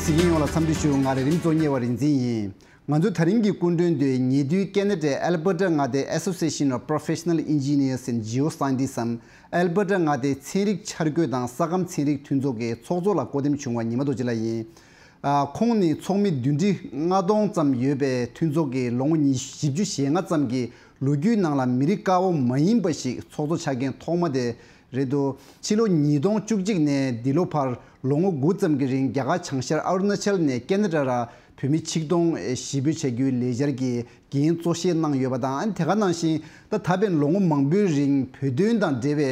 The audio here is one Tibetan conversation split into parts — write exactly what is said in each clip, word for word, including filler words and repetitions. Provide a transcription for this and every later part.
གཟིགས་མཁན་ཡོངས་ལ་འཚམས་འདྲི་ཞུ། ང་རེ་རིམ་གཙོ་བོ་གཉེར་བ་རིག་འཛིན་ཡིན། ང་ཚོའི་ད་རིང་གི་སྐུ་མགྲོན་དེ་ཉེ་དུས་ཁེ་ན་ཌའི་ཨལ་བྷར་ཊ་མངའ་སྡེའི་Association of Professional Engineers and Geoscientists་འམ་ཨལ་བྷར་ཊ་མངའ་སྡེའི་ཚན་རིག་འཆར་འགོད་དང་ས་ཁམས་ཚན་རིག་མཐུན་ཚོགས་ཀྱི་ཚོགས་གཙོ་ལ་བསྐོ་འདེམས་བྱུང་བ་ཉི་མ་རྡོ་རྗེ་ལགས་ཡིན། ཨ། ཁོང་ནི་ཚོགས་མི་བདུན་ཁྲི་ལྔ་སྟོང་ཙམ་ཡོད་པའི་མཐུན་ཚོགས་ཀྱི་ལོ་ངོ་ཉི་བཞི་བཅུ་ཞེ་ལྔ་ཙམ་གྱི་ལོ་རྒྱུས་ནང་ལ་མི་རིགས་དཀར་པོ་མ་ཡིན་པ་ཞིག་ཚོགས་གཙོ་ཆགས་མཁན་ཐོག་མ་དེ་རེད་འདུག་ཕྱི་ལོ་ཉིས་སྟོང་བཅུ་གཅིག་ནས་འདི་ལོ་བར་ལོ་ངོ་དགུ་ཙམ་གྱི་རིང་རྒྱ་གར་བྱང་ཤར་ཨ་རུ་ན་ཅལ་ནས་ཁེ་ན་ཌ་ར་བོད་མི་ཆིག་སྟོང་ཞི་རྒོལ་བྱ་རྒྱུའི་ལས་འཆར་གྱི་འགན་གཙོ་བཞེས་གནང་ཡོད་པ་དང་། ཨ་ནི་དེ་ག་ནང་བཞིན་ད་ད་ཕན་ལོ་ངོ་མང་པོའི་རིང་བོད་དོན་དང་འབྲེལ་བའི་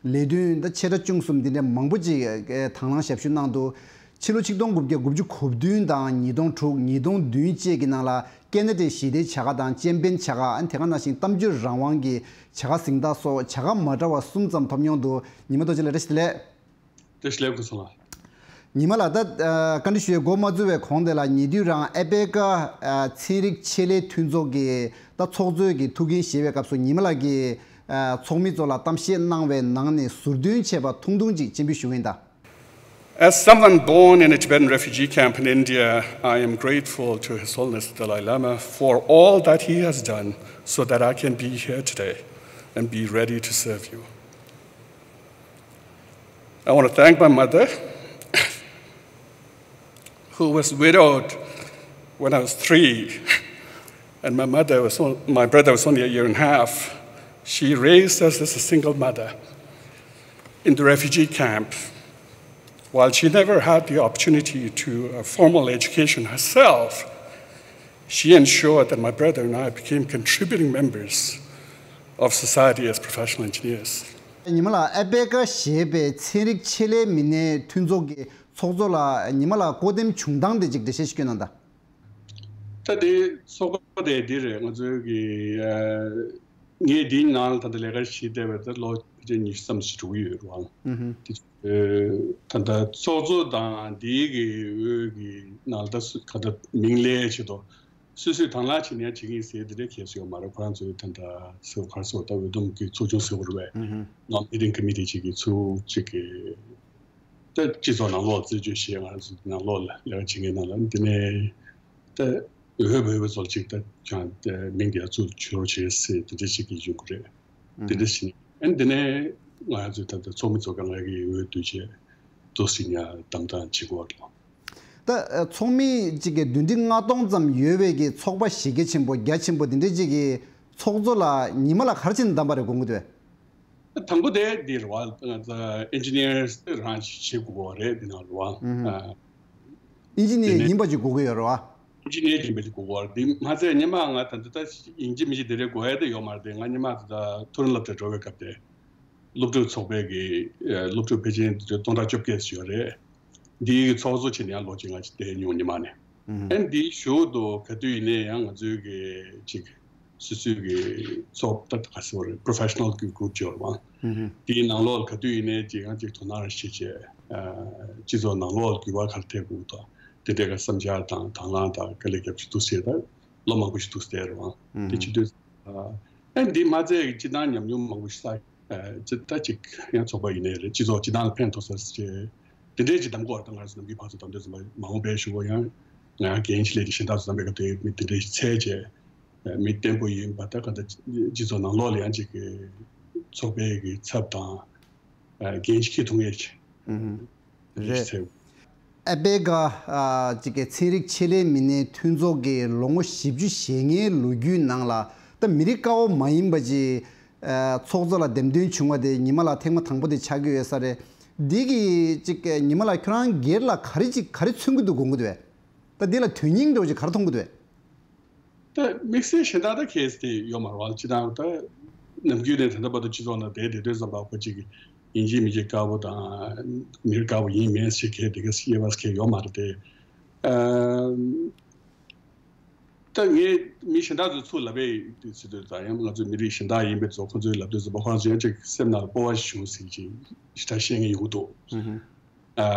ལས་དོན་ད་ཆེ་ཕྲ་ཆུང་གསུམ་འདི་འདྲ་མང་པོ་ཅིག་དང་བླངས་ཞབས་ཞུ་གནང་འདུག་ཕྱི་ལོ་ཆིག་སྟོང་དགུ་བརྒྱ་དགུ་བཅུ་གོ་བདུན་དང་ཉིས་སྟོང་དྲུག་ཉིས་སྟོང་བདུན་བཅས་ཀྱི་ནང་ལ་ཁེ་ན་ཌའི་ཞི་བདེའི་བྱ་དགའ་དང་ཅེམ་པིན་བྱ་དགའ། ཨ་ནི་དེ་ག་ནང་བཞིན་གཏམ་བརྗོད་རང་དབང་གི་བྱ་དགའ་གཟེངས་རྟགས་སོགས་བྱ་དགའ་མ་འདྲ་བ་གསུམ་ཙམ་ཐོབ་མྱོང་འདུག་ཉི་མ་རྡོ་རྗེ་ལགས་བཀྲ་ཤིས་བདེ་ལེགས། བཀྲ་ཤིས་བདེ་ལེགས་སྐུ་ངོ་ལགས། ཉི་མ་ལགས་ད་ཨ་བཀའ་འདྲི་ཞུ་བའི་འགོ་མ་བཙུགས་པའི་གོང་དེ་ལ་ཉེ་དུས་རང་ཨ་པེ་ཀ་ཨ་ཚན་རིག་ཆེད་ལས་མཐུན་ཚོགས་ཀྱི་ད་ཚོགས་གཙོའི་གི་ཐུགས་འགན་བཞེས་པའི་སྐབས་སུ་ཉི་མ་ལགས་ཀྱིས་ཨ་ཚོགས་མི་ཚོ་ལ་གཏམ་བཤད་གནང་བའི་ནང་ནས་ཟུར་འདོན་བྱས་པ་ཐུང་ཐུང་ཅིག་སྤྱན་འབུལ་ཞུ་གི་ཡིན་ད། As someone born in a Tibetan refugee camp in India, I am grateful to His Holiness the Dalai Lama for all that he has done so that I can be here today and be ready to serve you. I want to thank my mother, who was widowed when I was three, and my mother was on, my brother was only a year and a half. She raised us as a single mother in the refugee camp. While she never had the opportunity to a formal education herself, she ensured that my brother and I became contributing members of society as professional engineers. ཉི་མ་ལགས་ཨ་པེ་ཀ་ཞེས་པའི་ཚན་རིག་ཆེད་ལས་མི་སྣའི་མཐུན་ཚོགས་ཀྱི་ཚོགས་གཙོ་ལ་ཉི་མ་ལགས་བསྐོ་འདེམས་བྱུང་སྟངས་དེ་ཅིག་འགྲེལ་བཤད་ཞིག་སྐྱོན་གནང་དང་། ད་དེ་ཚོགས་པ་དེ་འདི་རེད། ང་ཚོའི་གི་ཨ་ངས་འདིའི་ནང་ལ་ད་ལྟ་ལས་ཀ་བྱེད་བསྡད་པའི་ད་ལོ་ཕལ་ཆེར་ཉི་ཤུ་ཙམ་ཞིག་འགྲོ་གི་ཡོད་རེད་བ། ཨུ་ཧུ། དེ་ཨ་ད་ལྟ་ཚོགས་གཙོ་དང་འདིའི་གི་འོས་ཀྱི་ནང་ལ་ད་སུ་ག་ད་མིང་ལས་བྱེད་དོ། སོ་སོས་དང་བླངས་བྱས་ནས་ཡང་བྱེད་ཀྱི་ཡིན་ཟེར་དེ་འདྲའི་གལ་སྲིད་ཡོད་མ་རེད། ཁོ་རང་ཚོའི་ད་ལྟ་ཚོ་ག་རེ་ཟེར་བ་ད་འོས་བསྡོམས་ཀྱི་ཚོགས་ཆུང་ཟེར་བ་རེད་པས། ཨུ་ཧུ། ནང་མི་ཏིང་ཀ་མི་ཏི་ཅིག་གི་ཚུར་ཅིག་གི་ད་སྤྱི་ཚོགས་ནང་ལོགས་ལ་རྩད་གཅོད་བྱས། ང་རང་ཚོ་ནང་ལོགས་ལ་ལས་ཀ་བྱེད་མཁན་རྣམས་ལ་དེ་ནས་ད་འོས་འོས་པའི་ཚོ་ཅིག་ད་ཀྱང་མིང་དེ་ཚུར་བྱོལ་བྱས་ཟེར་དེ་འདྲ་ཅིག་གི་ཡོང་གི་རེད། དེ་འདྲ་ཞིག་ཨན་དེ་ནས་ང་ཚོས་ད་ལྟ་ཚོགས་མི་ཚོ་གང་ག་གི་འོས་བསྡུ་བྱས་ཏོག་ཙམ་ཡང་བདམས་ཐོན་བྱེད་དགོས་པ་རེད། ད་ཚོགས་མི་གཅིག་གི་བདུན་ཁྲི་ལྔ་སྟོང་ཙམ་ཡོད་པའི་གི་ཚོགས་པ་གཞི་རྒྱ་ཆེན་པོ་རྒྱ་ཆེན་པོ་འདི་འདྲའི་གཅིག་གི་ཚོགས་གཙོ་ལ་ཉི་མ་ལགས་ག་རེ་བྱས་ནས་བདམས་པ་རེད་དགོངས་ཀྱི་འདུག་དང་པོ་དེ་འདི་རེད་བ། ཨིན་ཇི་ནི་ཡར་རང་བྱེད་དགོས་པ་རེད། འདི་ནང་རེད་བ། ཨིན་ཇི་ནི་ཡར་ཡིན་པ་ཅིག་དགོས་ཀྱི་ཡོད་རེད་བ། ཨིན་ཇི་ནི་ཡར་ཡིན་པ་ཅིག་དགོས་ཀྱི་ཡོད་རེད། འདི་མ་ཚད་སྔོན་མ་ང་ད་ལྟ་ད་ཡིན་གཅིག་མིན་གཅིག་དེ་རེད་དགོས་ཡ་དེ་ཡོད་མ་རེད་དེ། ང་སྔོན་མ་ད་ལྟ་མཐོ་རིམ་སློབ་གྲྭ་འགྲོ་བའི་སྐབས་དེ་སློབ་ཕྲུག་ཚོགས་པའི་གི་སློབ་ཕྲུག་ཕལ་ཆེར་སྟོང་ཕྲག་བཅོ་བརྒྱད་ཙམ་ཡོད་རེད། འདིའི་གི་ཚོགས་གཙོ་བྱས་ནས་ཡང་ལོ་གཅིག་ལྔ་ཅིག་བསྡད་མྱོང་། སྔོན་མ་ནས། ཨན་འདིའི་གཞུག་ཏུ་ག་དུས་ཡིན་ནའི་ཡང་ང་ཚོའི་གི་ཅིག་སོ་སོའི་གི་ཚོགས་ད་ག་ཟེར་བ་རེད། པོ་རོ་ཕེ་ཤི་ནལ་གི་གུ་རུབ་ཅིག་ཡོད་རེད་བ། དེའི་ནང་ལོགས་ལ་ག་དུས་ཡིན་ནའི་ཅིག་ཡང་ཅིག་དོ་སྣང་ཞིག་བྱས། སྤྱི་ཚོགས་ནང་ལོགས་ལ་འགྱུར་བ་ག་རེ་ཐེབས་དགོས་དང་དེ་འདྲའི་གི་བསམ་འཆར་དང་དང་བླངས་དང་དཀའ་ལས་རྒྱབ་ཅིག་འདུག་ཟེར། ད་ལོ་མང་པོ་ཞིག་འདུག་ཟེར་རེད་བ། དེ་བྱེད་དུས་ཨན་འདི་མ་ཚད་ཀྱི་སྤྱི་བཏང་ཉམས་མྱོང་མང་པོ་ཞིག་བསགས། ཨ་ཅི་ད་ཅིག་ཡང་ཚོགས་པ་ཡིན་ནའི་རེད། སྤྱི་ཚོགས་སྤྱི་བཏང་ལ་ཕན་ཐོགས་ས་ཟེར་བྱས་དེ་འདྲའི་ཅིག་གདམ་གོ་བ་དང་། ང་རང་ཚོ་ནམ་རྒྱུན་ཕར་ཚུར་གདམ་དུས་ཙམ་པ་མ་འོངས་པའི་གཞུག་གུ་ཡང་ང་རང་འགན་ཅིག་ལས་ཅིག་གཞན་དག་ཚོ་གདམ་པའི་སྐབས་དེ་མི་དེ་འདྲའི་ཅིག་འཚོལ་བྱས། ཨ་མི་བརྟན་པོ་ཡིན་པ་ད་ག་ད་སྤྱི་ཚོགས་ནང་ལོགས་ལ་ཡང་ཅིག་གི་ཚོགས་པའི་གི་ཚབ་དང་། ཨ་འགན་ཅིག་འཁྱེར་ཐུབ་མཁན་ཅིག་རེད། ཨ་པེ་ཀ་ཨ་ཅིག་གི་ཚན་རིག་ཆེད་ལས་མི་སྣའི་མཐུན་ཚོགས་ཀྱི་ལོ་ངོ་བཞི་བཅུ་ཞེ་ལྔའི་ལོ་རྒྱུས་ནང་ལ་ད་མི་རིགས་དཀར་པོ་མ་ཡིན་པ་ཅིག་ཨ་ཚོགས་གཙོ་ལ་འདེམས་ཐོན་བྱུང་བ་དེ་ཉི་མ་ལགས་ཐེངས་མ་དང་པོ་དེ་ཆགས་ཀྱི་ཡོད་ས་རེད། འདི་གི་ཅིག་ཉི་མ་ལགས་ཁྱོད་རང་སྒེར་ལ་ག་རེ་ཅིག་ག་རེ་མཚོན་གྱི་འདུག་དགོངས་ཀྱི་འདུག་བས། ད་འདི་ལ་དོན་སྙིང་འདྲ་བོ་ཅིག་ག་རེ་མཐོང་གི་འདུག་བས། ད་དམིགས་བསལ་གཞན་དག་ད་གལ་སྲིད་ཡོད་མ་རེད་བ། སྤྱི་བཏང་ད་ནམ་རྒྱུན་ནས་ད་ལྟ་བར་དུ་སྤྱི་ཚོགས་ནང་བསྡད་བསྡད་དུས་ཙམ་པ་ཁོ་གཅིག་ཡིན་གཅིག་མིན་གཅིག་དཀར་པོ་དང་མི་རིགས་དཀར་པོ་ཡིན་མིན་ཞིག་གལ་དེ་ག་དབྱེ་བ་གལ་ཡོད་མ་རེད་དེ། ཨ་ད་ངས་མི་གཞན་དག་ཚོའི་ཚུར་ལབ་པའི་དུས་ཚོད་དུ་ད་ཡང་ང་ཚོའི་མི་རིགས་གཞན་དག་ཡིན་པའི་ཚོ་ཁོ་ཚོའི་ལབ་དུས་ཙམ་པ་ཁོ་རང་ཚོ་ཡང་ཅིག་སེམས་ནང་ལ་སྤོབས་པ་ཞིག་བྱུང་ཟིན་ཅིག་ཞེ་དྲག་བཤད་མཁན་ཡོང་གི་འདུག་ཨ་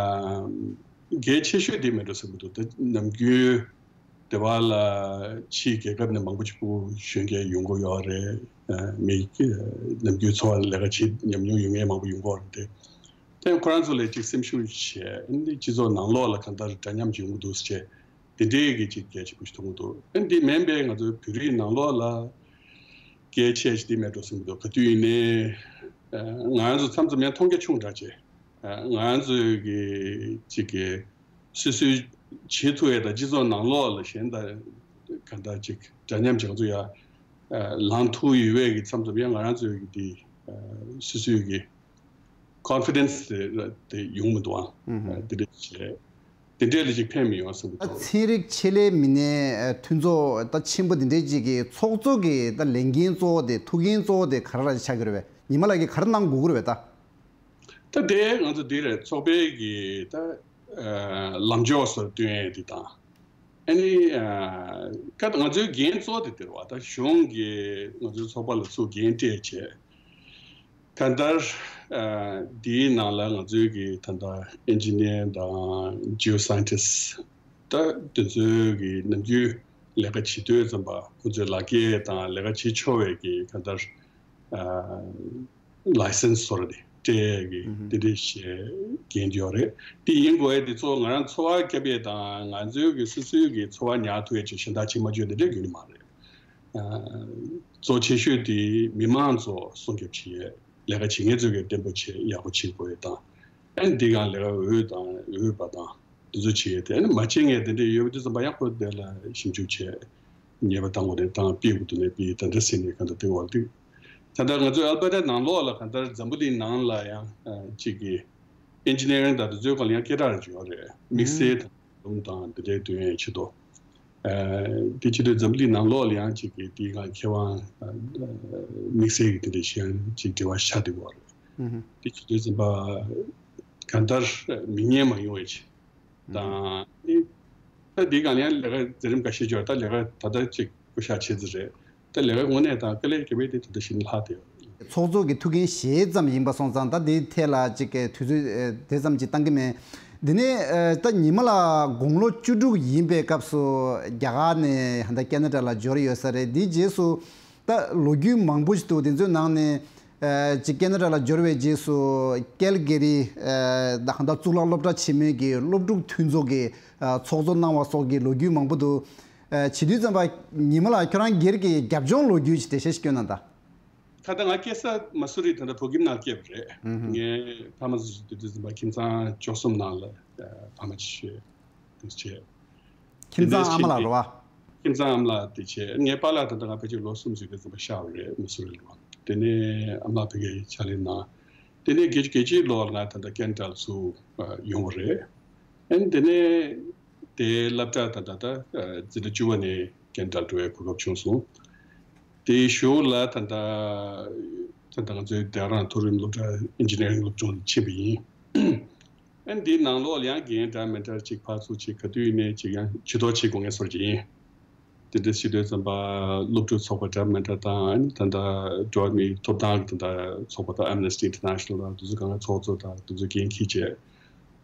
གལ་ཆེ་ཤོས་དེ་མེད་འགྲོ་བསམ་གྱི་འདུག་ད་ནམ་རྒྱུན་དེ་བ་ལ་ཕྱིའི་རྒྱལ་ཁབ་ནས་མང་པོ་ཞིག་སྤུ་གུ་གཞོན་སྐྱེས་ཡོང་གི་ཡོད་རེད། ཨ་མི་ནམ་རྒྱུན་འཚོ་བ་ལས་ཀ་བྱེད་ཉམས་མྱོང་ཡོད་མཁན་མང་པོ་ཡོང་གི་ཡོད་རེད་དེ། དེ་ཁོ་རང་ཚོ་ལ་ཅིག་སེམས་ཤུགས་བྱས། ཨ་ནི་སྤྱི་ཚོགས་ནང་ལོགས་ལ་གང་ལྟར་འདྲ་མཉམ་བྱུང་གི་འདུག་ཟེར་བྱས། དེ་འདྲའི་གི་ཅིག་གལ་ཆེན་པོ་ཞིག་མཐོང་གི་འདུག་ཨ་ནི་དེ་མིན་པའི་ང་ཚོའི་བོད་རིགས་ནང་ལོགས་ལ་གལ་ཆེ་ཞིག་དེ་མེད་འགྲོ་བསམ་གི་འདུག་ག་དུས་ཡིན་ནའི་ང་ཚོ་མཚམས་མཚམས་ཡང་མཐོང་རྒྱ་ཆུང་དྲགས་བྱས། ང་ཚོའི་གི་ཅིག་གི་སོ་སོའི་བྱེད་ཐུབ་ཡས་དང་སྤྱི་ཚོགས་ནང་ལོགས་ལ་གཞན་དང་གང་ལྟར་ཅིག་འདྲ་མཉམ་ཅིག་ང་ཚོ་ཡ་ལངས་ཐུབ་ཡོད་པའི་གི་མཚམས་མཚམས་ཡང་ང་རང་ཚོའི་གི་དེ་སོ་སོའི་གི་confidence་དེ་དེ་ཡོང་མི་འདུག་ཨང་། དེ་འདྲ་བྱས་དེ་འདྲས་ལ་ཅིག་ཕན་མི་ཡོང་བསམ་གི་འདུག་ཚན་རིག་ཆེད་ལས་མི་སྣའི་མཐུན་ཚོགས་ད་ཆེན་པོ་དེ་འདྲས་ཅིག་གི་ཚོགས་གཙོ་གི་ད་ལས་འགན་གཙོ་བོ་དེ་ཐུགས་འགན་གཙོ་བོ་དེ་ག་རེ་ཆགས་ཀྱི་རེད་པས། ཉི་མ་ལགས་ཀྱིས་ག་རེ་གནང་དགོས་ཀྱི་རེད་པས་ད། ད་དེ་ང་ཚོ་འདི་རེད། ཚོགས་པའི་གི་ད་ལམ་ཕྱོགས་སོགས་སྟོན་ཡས་འདི་དང་། ཨ་ནི་ཀ་ང་ཚོའི་འགན་གཙོ་བོ་དེ་དེ་རེད་བ། ད་གཞུང་གིས་ང་ཚོའི་ཚོགས་པ་ལ་ཚུར་འགན་སྤྲད་བྱས། གང་ལྟར་འདིའི་ནང་ལ་ང་ཚོའི་གི་ད་ལྟ་engineer་དང་geoscientist་ད་དེ་ཚོའི་གི་ནམ་རྒྱུན་ལས་ཀ་བྱེད་དུས་ཙམ་པ་ཁོ་ཚོའི་ལག་འཁྱེར་དང་ལས་ཀ་བྱེད་ཆོག་པའི་གི་གང་ལྟར། ལའི་སེན་སི་སོ་ར་དེ་སྤྲད་ཀྱི་དེ་འདྲས་བྱེད་འགན་ཡོད་རེད། དེ་ཡིན་དགོས་ཡས་དེ་ཚོ་ང་རང་འཚོ་བ་སྐྱབས་ཡས་དང་ང་ཚོའི་གི་སོ་སོའི་གི་འཚོ་བ་ཉར་ཐུབ་ཡས་ཅིག་གཞན་དག་བྱེད་མ་བཅུག་དེ་འདྲས་ཡོད་ནི་མ་རེད། གཙོ་ཆེ་ཤོས་དེ་མི་མང་ཚོ་སྲུང་སྐྱོབ་བྱེད་ཡས་ལས་ཀ་བྱེད་མཁན་ཚོས་གི་བརྟན་པོ་བྱེད་ཡག་པོ་བྱེད་དགོས་ཡས་དང་། ཨ་ནི་འདི་གང་ལས་ཀ་འོས་དང་འོས་པ་དང་། དེ་ཚོ་བྱེད་ཡས་དེ་ནི་མ་བྱེད་མཁན་དེ་འདྲས་ཡོད་པ་དེ་ཙམ་པ་ཡག་པོ་དེ་ལ་ཞིབ་འཇུག་བྱས། ཉེས་པ་བཏང་དགོས་རེད་བཏང་། སྤེལ་དགོས་འདུག་ནས་སྤེལ། ད་འདྲ་ཟེར་ནས་གང་ལྟར་དེ་འོག་ཏུ། ད་ལྟ་ང་ཚོ་ཨལ་པ་ཊ་ནང་ལོགས་ལ་གང་ལྟར་འཛམ་བུ་གླིང་ནང་ལ་ཡང་ཅིག་གི་engineering་དང་དེ་ཚོའི་སྐོར་ལ་ཡང་སྐད་གྲགས་ཡོད་རེད། དམིགས་བསལ་དང་ལུང་དང་དེ་འདྲའི་དོན་ཡང་ཆེད་དུ། དེ་ཆེད་དུ་འཛམ་བུ་གླིང་ནང་ལོགས་ལ་ཡང་ཅིག་གི་དེའི་སྒང་མཁས་དབང་དམིགས་བསལ་གྱི་དེ་འདྲ་ཞིག་ཡང་ཅིག་འབྲེལ་བ་ཤ་དེ་འོག་རེད། དེ་ཆེད་དུ་ཙམ་པ་གང་ལྟར་མི་ཉན་མ་ཡོང་བའི་ཆེད། དང་། ད་འདི་གང་ཡང་ལས་ཀ་མཛད་རིམ་འགའ་ཤས་འབྱོར། ད་ལས་ཀ་ད་ལྟ་ཅིག་སྐུ་ཞབས་ཆེ་ཙི་རེད། ད་ལས་ཀ་དངོས་གནས་དང་དཀའ་ལས་རྒྱབ་པའི་དེ་ད་ལྟ་ཞིག་ལྷག་དེ། ཚོགས་གཙོ་གི་ཐུགས་འགན་བཞེས་ཙམ་ཡིན་པ་སོང་ཙང་ད་འདི་ཐད་ལ་ཅིག་གི་དུས་ཚོད་དེ་ཙམ་ཅིག་བཏང་གི་མེད། འདི་ནས་ད་ཉི་མ་ལགས་དགུང་ལོ་བཅུ་དྲུག་ཡིན་པའི་སྐབས་སུ་རྒྱ་གར་ནས་ཧན་ད་ཁེ་ན་ཌ་ལ་འབྱོར་ཡོད་ས་རེད། འདིའི་རྗེས་སུ། ད་ལོ་རྒྱུས་མང་པོ་ཞིག་འདུག་དེ་ཚོའི་ནང་ནས་ཅིག་ཁེ་ན་ཌ་ལ་འབྱོར་བའི་རྗེས་སུ་ཀལ་གེ་རི་ད་གང་ལྟར་གཙུག་ལག་སློབ་གྲྭ་ཆེན་མོའི་གི་སློབ་ཕྲུག་མཐུན་ཚོགས་ཀྱི་ཚོགས་གཙོ་གནང་བ་སོགས་ཀྱི་ལོ་རྒྱུས་མང་པོ་འདུག་བྱེད་དུས་ཙམ་པ་ཉི་མ་ལགས་ཁྱོད་རང་སྒེར་གྱི་རྒྱབ་ལྗོངས་ལོ་རྒྱུས་ཅིག་འགྲེལ་བཤད་ཞིག་སྐྱོན་གནང་དང་། ད་ལྟ་ང་སྐྱེས་ས་མ་སུ་རི་ད་ལྟ་བོད་ཁྱིམ་ནང་སྐྱེས་པ་རེད། ངའི་ཕ་མ་ཚོ་དེ་དུས་ཙམ་པ་ཁྱིམ་ཚང་བཅུ་གསུམ་ནང་ལ་ཕ་མ་ཆེ་ཤོས་དེ་བྱས། ཁྱིམ་ཚང་ཨ་མ་ལགས་རེད་བ། ཁྱིམ་ཚང་ཨ་མ་ལགས་དེ་བྱས། ངའི་པཱ་ལགས་ད་ལྟ་ང་ཕལ་ཆེར་ལོ་གསུམ་ཙམ་དེ་ཙམ་པ་ཤར་བ་རེད་མི་སུ་རི་ལ། དེ་ནས་ཨ་མ་ལགས་ཕ་གིར་ཕྱག་ལས་གནང་། དེ་ནས་རྒྱལ་རྒྱལ་སྤྱིའི་ལོགས་ལ་ང་ད་ལྟ་ཁེ་ན་ཌ་ལ་ཚུར་ཡོང་བ་རེད། ཨན་དེ་ནས་དེ་སློབ་གྲྭ་ད་ལྟ་ད་འཛིན་གྲྭ་བཅུ་པ་ནས་ཁེ་ན་ཌ་ལ་འགྲོ་བའི་གོ་སྐབས་བྱུང་སོང་། དེའི་གཞུག་ལ་ད་ལྟ་ད་ལྟ་ང་ཚོའི་རྒྱ་གར་མཐོ་རིམ་སློབ་གྲྭ་engineering་སློབ་སྦྱོང་ལ་ཕྱིན་པ་ཡིན། ཨན་འདིའི་ནང་ལོགས་ལ་ཡང་འགན་འདྲ་མི་འདྲ་ཅིག་ཕར་ཚུར་ཅིག་ག་དུས་ནས་ཅིག་ཡང་ཇུས་གཏོགས་བྱེད་དགོས་ངེས་སོགས་ཀྱི་ཡིན། དེ་འདྲ་བྱེད་དུས་ཙམ་པ་སློབ་ཕྲུག་ཚོགས་པ་འདྲ་མི་འདྲ་དང་ཨ་ནི་ད་ལྟ་འགྲོ་བ་མིའི་ཐོབ་ཐང་གི་ད་ལྟ་ཚོགས་པ་དང་Amnesty International་དང་དེ་ཚོ་གང་ག་ཚོགས་གཙོ་དང་དེ་ཚོ་འགན་འཁྱེར་བྱས་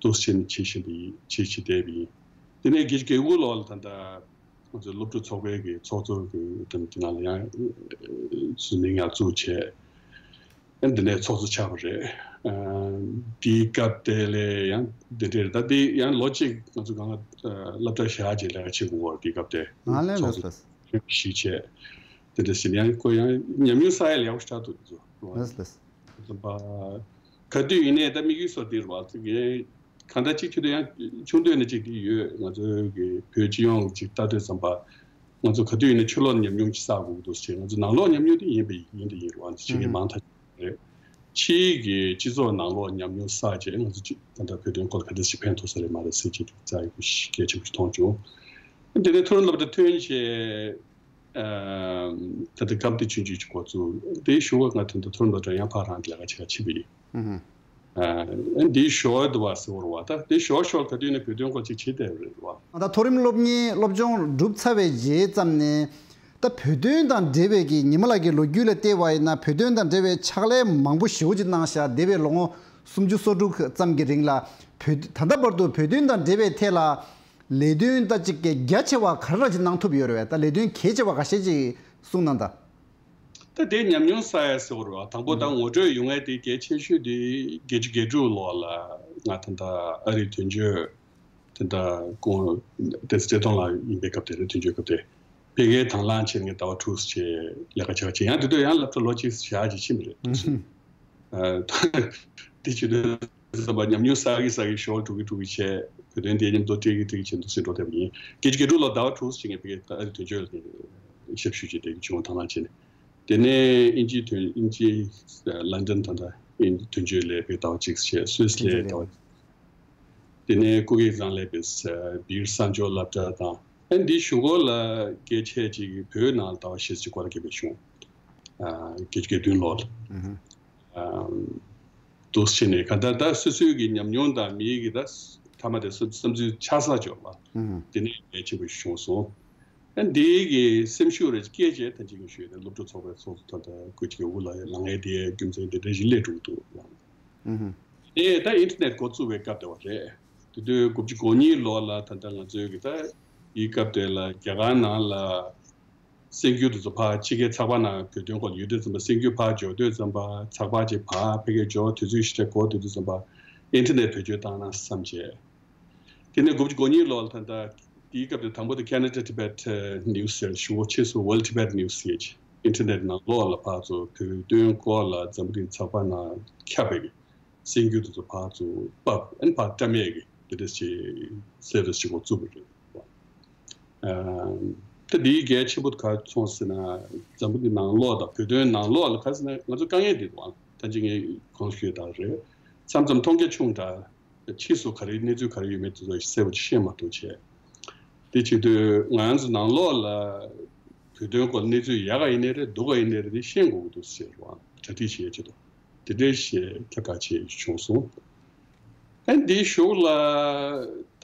འདུག་སེ་བྱེད་བཞིན་པ་ཡིན། བྱེད་བཞིན་བསྡད་པ་ཡིན། དེ་ནས་རྒྱལ་སྤྱིའི་གོ་ལོག་ལ་ད་ལྟ་ང་ཚོའི་སློབ་ཕྲུག་ཚོགས་པའི་གི་ཚོགས་གཙོ་གི་དེ་ནང་ལ་ཡང་ཟུར་མིང་ཡང་བཙུགས་བྱས། ཨ་འདི་ནས་ཚོགས་གཙོ་ཆགས་པ་རེད། ཨ་དེའི་སྐབས་དེ་ལས་ཡང་འདི་འདྲའི་ད་དེ་ཡང་ལོ་གཅིག་ང་ཚོ་གང་ལ་སློབ་གྲྭ་བཞག་རྗེས་ལས་ཀ་བྱེད་དགོས་པ་རེད། དེའི་སྐབས་དེ་ང་ལས་ཚོགས་ལས་གཙོ་ལས་གཞིས་བྱས་དེ་འདྲ་ཞིག་ཡང་ཁོ་ཡང་ཉམས་མྱོང་ས་ཡ་ལེགས་པོ་ཞིག་ཐོབ་འདུག་ལས་ལས་ཙམ་པ་ག་དུས་ཡིན་ནའི་ད་དམིགས་ཡུལ་སོགས་འདི་རེད་བ། ཚིག་གི་གང་ལྟར་གཅིག་ཆེད་དུ་ཡང་ཆུང་དུས་ནས་གཅིག་དེ་ཡོད། ང་ཚོའི་གི་བོད་སྤྱི་ཡོངས་གཅིག་ལྟ་དུས་ཙམ་པ་ང་ཚོ་ག་དུས་ཡིན་ན་ཕྱི་ལོགས་ཉམས་མྱོང་ཅིག་བསགས་དགོས་ཀྱི་འདུག་ཅེས། ང་ཚོ་ནང་ལོགས་ཉམས་མྱོང་དེ་ཡིན་པ་ཡིན་དེ་ཡིན་རེད་བ། ཅིག་གི་མང་ཐག་རེད། ཕྱིའི་གི་སྤྱི་ཚོགས་ནང་ལོགས་ཉམས་མྱོང་བསགས་རྗེས་ང་ཚོ་ཅིག་ད་ལྟ་བོད་དོན་སྐོར་ག་འདྲ་ཞིག་ཕན་ཐོགས་ས་རེད་མ་རེད་ཟེར་ཅིག་རྩ་ཡག་པོ་ཞིག་གལ་ཆེན་པོ་ཞིག་མཐོང་བྱུང་། དེ་ནས་མཐོ་རིམ་སློབ་གྲྭ་ཐོན་རྗེས། ད་ལྟ་སྐབས་དེ་ཆུང་ཆུང་ཅིག་འགོ་བཙུགས། དེའི་གཞུག་ང་ཐོན་དུ་མཐོ་རིམ་སློབ་གྲྭ་ཡང་ཕར་རང་གི་ལས་ཀ་བྱེད་ག་ཕྱིན་པ་ཡིན། ཨ་འདིའི་ཞོར་དུ་བ་ཟེར་བ་རེད་བ། ད་དེ་ཞོར་ཞོར་ག་དུས་ནས་བོད་དོན་སྐོར་ཅིག་བྱེད་བསྡད་པ་རེད་བ། ད་མཐོ་རིམ་སློབ་གཉེར་སློབ་སྦྱོང་གྲུབ་ཚར་བའི་རྗེས་ཙམ་ནས་ད་བོད་དོན་དང་འབྲེལ་བའི་གི་ཉི་མ་ལགས་ཀྱི་ལོ་རྒྱུས་ལ་བལྟས་པ་ཡིན་ན་བོད་དོན་དང་འབྲེལ་བའི་ཕྱག་ལས་མང་པོ་ཞེ་པོ་ཅིག་གནང་ཤག་འདས་པའི་ལོ་ངོ་སུམ་ཅུ་སོ་དྲུག་ཙམ་གྱི་རིང་ལ་བོད་ད་ལྟ་བར་དུ་བོད་དོན་དང་འབྲེལ་བའི་ཐད་ལ། ལས་དོན་ད་ཅིག་གི་རྒྱ་ཆེ་བ་ག་རེ་ཅིག་གནང་ཐུབ་ཡོད་རེད་བས། ད་ལས་དོན་གལ་ཆེ་བ་ཁ་ཤས་ཅིག་གསུངས་གནང་དང་། ད་དེ་ཉམས་མྱོང་བསགས་ཡ་ཟེར་བ་རེད་བ། དང་པོ་ད་ངོ་སྤྲོད་ཡོང་ཡ་དེ་གལ་ཆེ་ཤོས་དེ་བརྒྱད་ཅུ་གྱ་དྲུག་ལོ་ལ་ང་ད་ལྟ་ཨ་རིའི་དོན་གཅོད་དེ་འདྲ་ཁོང་བསྟན་འཛིན་བཀྲས་མཐོང་ལགས་ཡིན་པའི་སྐབས་དེ་རེད། དོན་གཅོད་སྐབས་དེ་ཕ་གིར་དང་བླངས་བྱས་ནས་ཟླ་བ་དྲུག་ཙམ་ལས་ཀ་བྱས་པ་བྱས། ཡང་དེ་དུས་ཡང་སློབ་གྲྭ་ལོ་གཅིག་བཞག་ཅིག་ཕྱིན་པ་རེད། ཨ། དེ་བྱེད་དུས་ཙམ་པ་ཉམས་མྱོང་བསགས་ཀྱི་བསགས་ཀྱི་ཞོར་འགྲོ་གི་འགྲོ་གི་བྱས། བོད་དོན་དེ་མཉམ་དུ་སྤྲད་ཀྱི་སྤྲད་ཀྱི་བྱས་འདུག་སེ་འགྲོ་བསྡད་པ་ཡིན། བརྒྱད་ཅུ་གྱ་དྲུག་ལོ་ཟླ་བ་དྲུག་ཙམ་ཅིག་ངས་ཕ་གིར་ཨ་རིའི་དོན་གཅོད་ལ་ཞབས་ཞུ་བྱས་བསྡད་ཀྱི་བྱུང་། དང་བླངས་བྱས་ནས། དེ་ནས་དབྱིན་ཇིའི་དོན་དབྱིན་ཇི་ལན་ཌན་ད་ལྟ་དབྱིན་དོན་གཅོད་ལས་པའི་ཟླ་བ་གཅིག་བྱས། སུད་སི་ལས་ཟླ་བ། དེ་ནས་ཀུ་ཀེ་གཙང་ལས་པའི་སྦིར་གསར་འབྱོར་སློབ་གྲྭ་དང་། ཨ་འདིའི་གཞུག་གུ་ལ་རྒྱལ་ཆེ་ཅིག་བོད་ནང་ཟླ་བ་བཞི་ཙམ་སྐོར་ལ་སྐྱེལ་བ་བྱུང་། ཨ་བརྒྱད་ཅུ་གྱ་བདུན་ལོ་ལ། ཨ་འདུག་སེ་བྱས་ནས་གང་ལྟར་ད་སོ་སོའི་གི་ཉམས་མྱོང་དང་མིའི་གི་ད་མཐའ་མ་དེ་བསམ་བསམ་ཚུལ་ཆ་ཚང་འབྱོར་བ། དེ་ནས་གལ་ཆེན་པོ་ཞིག་བྱུང་སོང་། ཨ་འདིའི་གི་སེམས་ཤུགས་རེ་སྐྱེས་བྱས་ད་ཅིག་ཞུས་ཏེ་སློབ་ཕྲུག་ཚོགས་པའི་ཚོགས་གཙོ་ད་ལྟ་ཀུ་ཅི་གི་འུ་ལ་ལངས་ཡས་དེའི་རྒྱུ་མཚན་དེ་འདྲ་ཞིག་སླེབས་འགྲོ་གི་འདུག་ལ། དེ་ད་ཨིན་ཊར་ནེཊ་འགོ་བཙུགས་པའི་སྐབས་དེ་བ་རེད། དེ་དུས་དགུ་བཅུ་གོ་གཉིས་ལོ་ལ་ད་ལྟ་ང་ཚོའི་གི་ད་འདིའི་སྐབས་དེ་ལ་རྒྱ་གར་ནང་ལ་གསར་འགྱུར་དེ་ཚོ་ཕར་ཕྱི་རྒྱལ་ཚགས་པར་ནང་བོད་དོན་སྐོར་ལ་ཡོད་དུས་ཙམ་པ། གསར་འགྱུར་ཕར་འབྱོར་དུས་ཙམ་པ། ཚགས་པར་ཅིག་ཕར་ཕ་གིར་འབྱོར་དུས་ཚོད་ཞིག་འགོར་དུས་ཙམ་པ་ཨིན་ཊར་ནེཊ་བེད་སྤྱོད་བཏང་ན་བསམ་བྱས། དེ་ནས་དགུ་བཅུ་གོ་གཉིས་ལོ་ལ་ད་ལྟ་དེའི་སྐབས་དེ་དང་པོ་དེ་Canada Tibet News ཟེར་ཞུ་བོ་ཕྱིས་སུ་World Tibet News ཟེར་གྱི་ཨིན་ཊར་ནེཊ་ནང་ལོགས་ལ་ཕར་ཚུར་བོད་དོན་སྐོར་ལ་འཛམ་བུ་གླིང་ཚགས་པར་ནང་ཁྱབ་པའི་གི་གསར་འགྱུར་དེ་ཚོ་ཕར་ཚུར་ཕབ། ཨན་ཕར་བཀྲམ་ཡས་ཀྱི་དེ་འདྲ་ཞིག་སེ་རིས་ཞིག་འགོ་བཙུགས་པ་རེད། ཨ་ད་འདིའི་གལ་ཆེན་པོ་ག་རེ་མཚོན་ཟེར་ན། འཛམ་བུ་གླིང་ནང་ལོགས་དང་བོད་དོན་ནང་ལོགས་ལ་ག་རེ་ཟེར་ན་ང་ཚོ་དཀའ་ངལ་འདི་འདུག་ཨང་། ད་ཅི་ངས་གོང་ཞུས་དང་རེད། མཚམས་མཚམས་མཐོང་རྒྱ་ཆུང་དྲགས། ཕྱིས་སུ་ག་རེ་གནས་ཚུལ་ག་རེ་ཡོད་མེད་དེ་ཚོ་གསལ་པོ་ཅིག་ཤེས་མ་ཐུབ་བྱས། དེ་བྱེད་དུས་ང་རང་ཚོ་ནང་ལོགས་ལ་བོད་དོན་སྐོར་གནས་ཚུལ་ཡག་ག་ཡིན་ནའི་རེད། སྡུག་ག་ཡིན་ནའི་རེད། དེ་ཤེས་དགོས་ཀྱི་འདུག་ཟེར་བ་གྲ་སྒྲིག་བྱེད་ཡ་ཆེད་དུ་དེ་འདྲའི་ཞེས་ཁྱབ་བསྒྲགས་བྱས་བྱུང་སོང་། ཨ་འདིའི་གཞུག་ལ་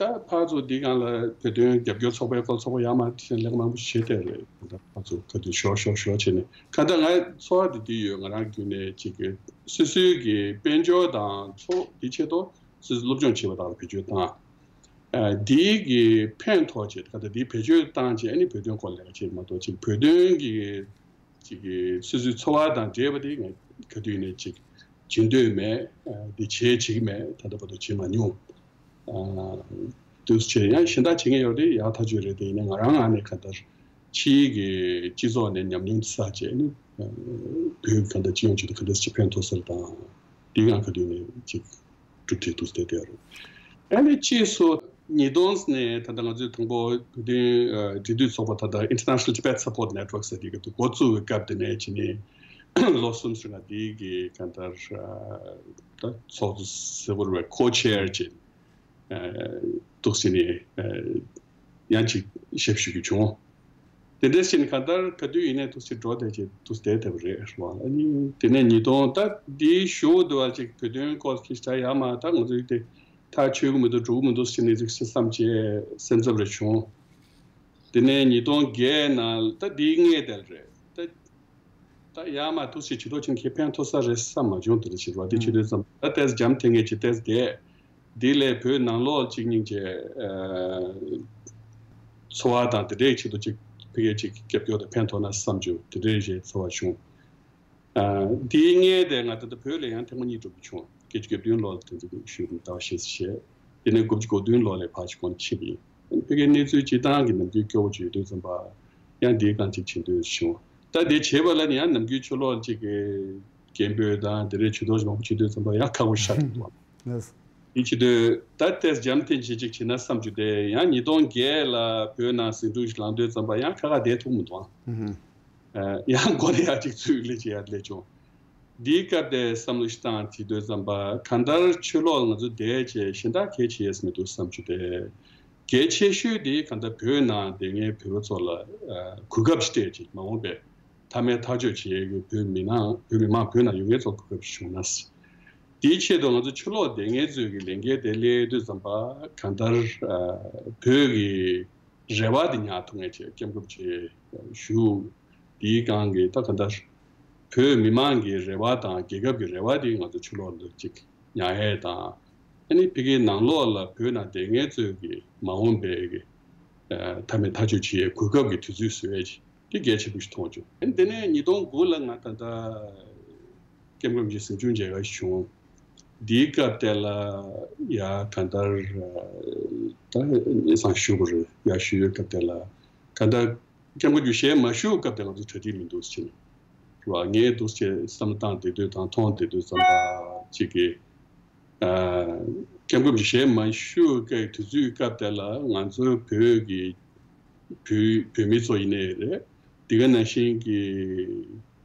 ད་ཕར་ཚུར་འདི་སྒང་ལ་བོད་དོན་རྒྱབ་སྐྱོར་ཚོགས་པའི་སྐོར་ཚོགས་པ་ཡར་མར་ལས་ཀ་མང་པོ་བྱས་བསྡད་རེད། ད་ཕར་ཚུར་ག་དུས་ཞོར་ཞོར་ཞོར་བྱས་ནས་གང་ལྟར་ང་ཚོར་བ་འདི་འདི་ཡོད། ང་རང་བརྒྱུད་ནས་ཅིག་གི་སོ་སོའི་གི་དཔལ་འབྱོར་དང་ཚོགས་འདི་ཆེད་དུ་སོ་སོའི་སློབ་སྦྱོང་བྱེད་པ་དག་ལ་བེད་སྤྱོད་བཏང་། ཨ་འདིའི་གི་ཕན་ཐོགས་ཆེད་གང་ལྟར་འདིའི་བེད་སྤྱོད་བཏང་བྱས་ཨ་ནི་བོད་དོན་སྐོར་ལས་ཀ་བྱེད་མ་གཏོགས་ཅིག་བོད་དོན་གི་ཅིག་གི་སོ་སོའི་འཚོ་བ་དང་འབྲེལ་བ་དེ་ངས་ག་དུས་ནས་ཅིག་བྱེད་འདོད་མེད། ཨ་འདི་བྱེད་བྱེད་ཀྱི་མེད། ད་ལྟ་བར་དུ་བྱེད་མ་མྱོང་། ཨ་དུས་བྱས་ཡང་གཞན་དག་བྱེད་མཁན་ཡོད་རེད། ཡག་ཐག་ཆོད་རེད། དེ་ཡིན་ན་ང་རང་ངོས་ནས་གང་ལྟར་ཕྱིའི་གི་སྤྱི་ཚོགས་ནས་ཉམས་མྱོང་བསགས་བྱས་ནི་ཨ་བོད་གང་ལྟར་སྤྱི་ཡོངས་ཆེད་དུ་ག་འདྲ་ཞིག་ཕན་ཐོགས་ས་རེད་དང་། འདི་ང་ག་དུས་ནས་ཅིག་གྲུབ་འབྲས་འདུག་སྟེ་དེ་རུ། ཨ་ནི་ཕྱིས་སུ་ཉིས་སྟོང་ནས་ད་ལྟ་ང་ཚོས་དང་པོ་བོད་དོན་ཨ་འབྲེལ་མཐུད་ཚོགས་པ་ད་ལྟ་International Tibet Support Network ཟེར་དེ་ག་དུས་འགོ་བཙུགས་པའི་སྐབས་དེ་ནས་བྱས་ནས་ལོ་གསུམ་ཙམ་ལ་དེའི་གི་གང་ལྟར་ཨ་ད་ཚོགས་གཙོ་ཟེར་དགོས་རེད་པས། ཁོ་ཆེར་བྱས་ཨ་འདུག་སེ་ནས་ཨ་ཡང་ཅིག་ཞབས་ཞུ་རྒྱུ་བྱུང་། དེ་འདྲ་ཞིག་གང་ལྟར་ག་དུས་ཡིན་ནའི་འདུག་སེ་འགྲོ་བསྡད་ཅིག་འདུག་སེ་བསྡད་བསྡད་པ་རེད་རེད་བ། ཨ་ནི་དེ་ནས་ཉིས་སྟོང་ད་འདིའི་གཞུག་ཏུ་བ་ཅིག་བོད་དོན་སྐོར་གྱི་ད་ཡར་མར་ད་ང་ཚོའི་དེ་ཐག་ཆོད་ཀྱི་མི་འདུག་འགྲོ་གི་མི་འདུག་ཟེར་ནས་ཅིག་བསམ་བྱས་སེམས་འཚབ་རེ་བྱུང་། དེ་ནས་ཉིས་སྟོང་བརྒྱད་ནང་ད་འདིའི་སྔས་དེར་རེད་ད། ད་ཡར་མར་འདུག་སེ་བྱེད་རོགས་བྱེད་མཁན་ཕན་ཐོགས་ས་རེད་བསམ་མ་བྱུང་། དེ་འདྲ་བྱེད་རོགས་དེ་བྱེད་དུས་ཙམ་ད་ཏོག་ཙམ་འཇམ་ཐིང་ངེ་ཅིག་ཏོག་ཙམ་བསྡད། འདི་ལས་བོད་ནང་ལོགས་གཅིག་སྙིང་རྗེ་ཨ་འཚོ་བ་དང་དེ་འདྲའི་ཆེད་དུ་ཅིག་ཕ་གིར་ཅིག་རྒྱབ་སྐྱོར་དང་ཕན་ཐོགས་ན་བསམ་བྱུང་། དེ་འདྲའི་ཞེས་ཚོར་བ་བྱུང་། ཨ་འདིའི་སྔས་དེ་ང་ད་ལྟ་བོད་ལ་ཡང་ཐེངས་མ་གཉིས་འགྲོ་གི་བྱུང་། བརྒྱད་ཅུ་གྱ་བདུན་ལོ་ལ་དེ་ཚོ་གི་ཞུ་རུ་ཟླ་བ་ཞེས་ཞེས། དེ་ནས་དགུ་བཅུ་གོ་བདུན་ལོ་ལ་ཕར་ཅིག་གོང་ཕྱིན་པ་ཡིན། ཕ་གིའི་གནས་ཚུལ་སྤྱིར་བཏང་གི་ནམ་རྒྱུན་སྐྱོ་བོ་ཅིག་ཡོད་དུས་ཙམ་པ་ཡང་འདིའི་སྒང་ཅིག་བྱེད་འདོད་བྱུང་། ད་དེ་བྱེད་པ་ལ་ནི་ཡང་ནམ་རྒྱུན་ཕྱི་ལོགས་ཅིག་གི་སྐད་འབོད་དང་དེ་འདྲའི་ཇུས་གཏོགས་མང་པོ་བྱེད་དུས་ཙམ་པ་ཡང་ཁག་པོ་ཤར་འགྲོ་འདུག་ཨང་། ལགས། དེ་བྱེད་དུས་ད་ཏོག་ཙམ་འཇམ་ཐིང་ཅིག་ཅིག་བྱེད་ན་བསམ་རྒྱུ་དེ་ཡང་ཉིས་སྟོང་བརྒྱད་ལ་བོད་ནང་ཟིང་འཁྲུག་ཞིག་ལངས་དུས་ཙམ་པ་ཡང་ཁ་ཁ་བསྡད་ཐུབ་མི་འདུག་ཨང་། ཨ་ཡང་མགོ་ནས་ཡར་ཅིག་ཚུར་སླེབས་ཅིག་ཡར་སླེབས་བྱུང་། འདིའི་སྐབས་དེ་བསམ་བློ་ཞིག་བཏང་བྱེད་དུས་ཙམ་པ་གང་ལྟར་ཕྱི་ལོགས་ལ་ང་ཚོ་བསྡད་བྱས་གཞན་དག་གལ་ཆེ་ཡས་མི་འདུག་བསམ་རྒྱུ་དེ། གལ་ཆེ་ཤོས་དེ་གང་ལྟར་བོད་ནང་བསྡད་མཁན་བོད་པ་ཚོ་ལ་ཨ་གོ་སྐབས་ཤིག་སྤྲད་ཅིག་མ་འོངས་པའི་མཐའ་མའི་ཐག་གཅོད་བྱེད་ཡས་ཀྱི་བོད་མི་ནང་བོད་མི་མང་བོད་ནང་ཡོད་མཁན་ཚོ་གོ་སྐབས་ཤིག་བྱུང་ན། དེའི་ཆེད་དུ་ང་ཚོ་ཕྱི་ལོགས་བསྡད་མཁན་ཚོས་ཀྱི་ལས་འགན་དེ་སླེབས་དུས་ཙམ་པ་གང་ལྟར་ཨ་བོད་ཀྱི་རེ་བ་དེ་ཉར་ཐུབ་མཁན་བྱས་སྐྱབས་མགོན་ཆེ་ཞུ། དེའི་སྒང་གི་ད་ག་འདྲ་བོད་མི་མང་གི་རེ་བ་དང་རྒྱལ་ཁབ་ཀྱི་རེ་བ་དེ་ང་ཚོ་ཕྱི་ལོགས་ལ་ཅིག་ཉར་ཡས་དང་། ཨ་ནི་ཕ་གིའི་ནང་ལོགས་ལ་བོད་ནང་བསྡད་མཁན་ཚོས་ཀྱི་མ་འོངས་པའི་གི་ཨ་མཐའ་མའི་ཐག་གཅོད་བྱེད་ཡས་གོ་སྐབས་ཀྱི་དུས་ཚོད་བཟོ་ཡས་ཅིག་ དེ་གལ་ཆེན་པོ་ཞིག་མཐོང་བྱུང་། ཨ་ནི་དེ་ནས་ཉིས་སྟོང་དགུ་ལ་ང་ད་ལྟ་ཀེམ་ཀོན་གྱི་གཟིམ་ཆུང་མཇལ་ཁ་བྱུང་། འདིའི་སྐབས་དེ་ལ་ཡ་གང་ལྟར་ད་སང་ཞུ་དགོས་རེད། ཡ་ཞུ་ཡོད་སྐབས་དེ་ལ་གང་ལྟར་ཀེམ་ཀོན་གྱི་ཞལ་མ་ཞུ་སྐབས་དེ་ང་ཚོ་གྲ་སྒྲིག་མི་འདུག་ཟེར་ནས་རེད་བ། ངས་འདུག་ཟེར་བསམ་བློ་བཏང་བསྡད་དུས་དང་མཐོང་བསྡད་དུས་ཙམ་པ་གཅིག་གིས། ཀེམ་ཀོན་གྱི་ཞལ་མ་ཞུ་སྐབས་དུས་ཚོད་སྐབས་དེ་ལ་ང་ཚོའི་བོད་ཀྱི་བོད་བོད་མི་ཚོ་ཡིན་ནའི་རེད། དེ་ག་ནང་བཞིན་གྱི་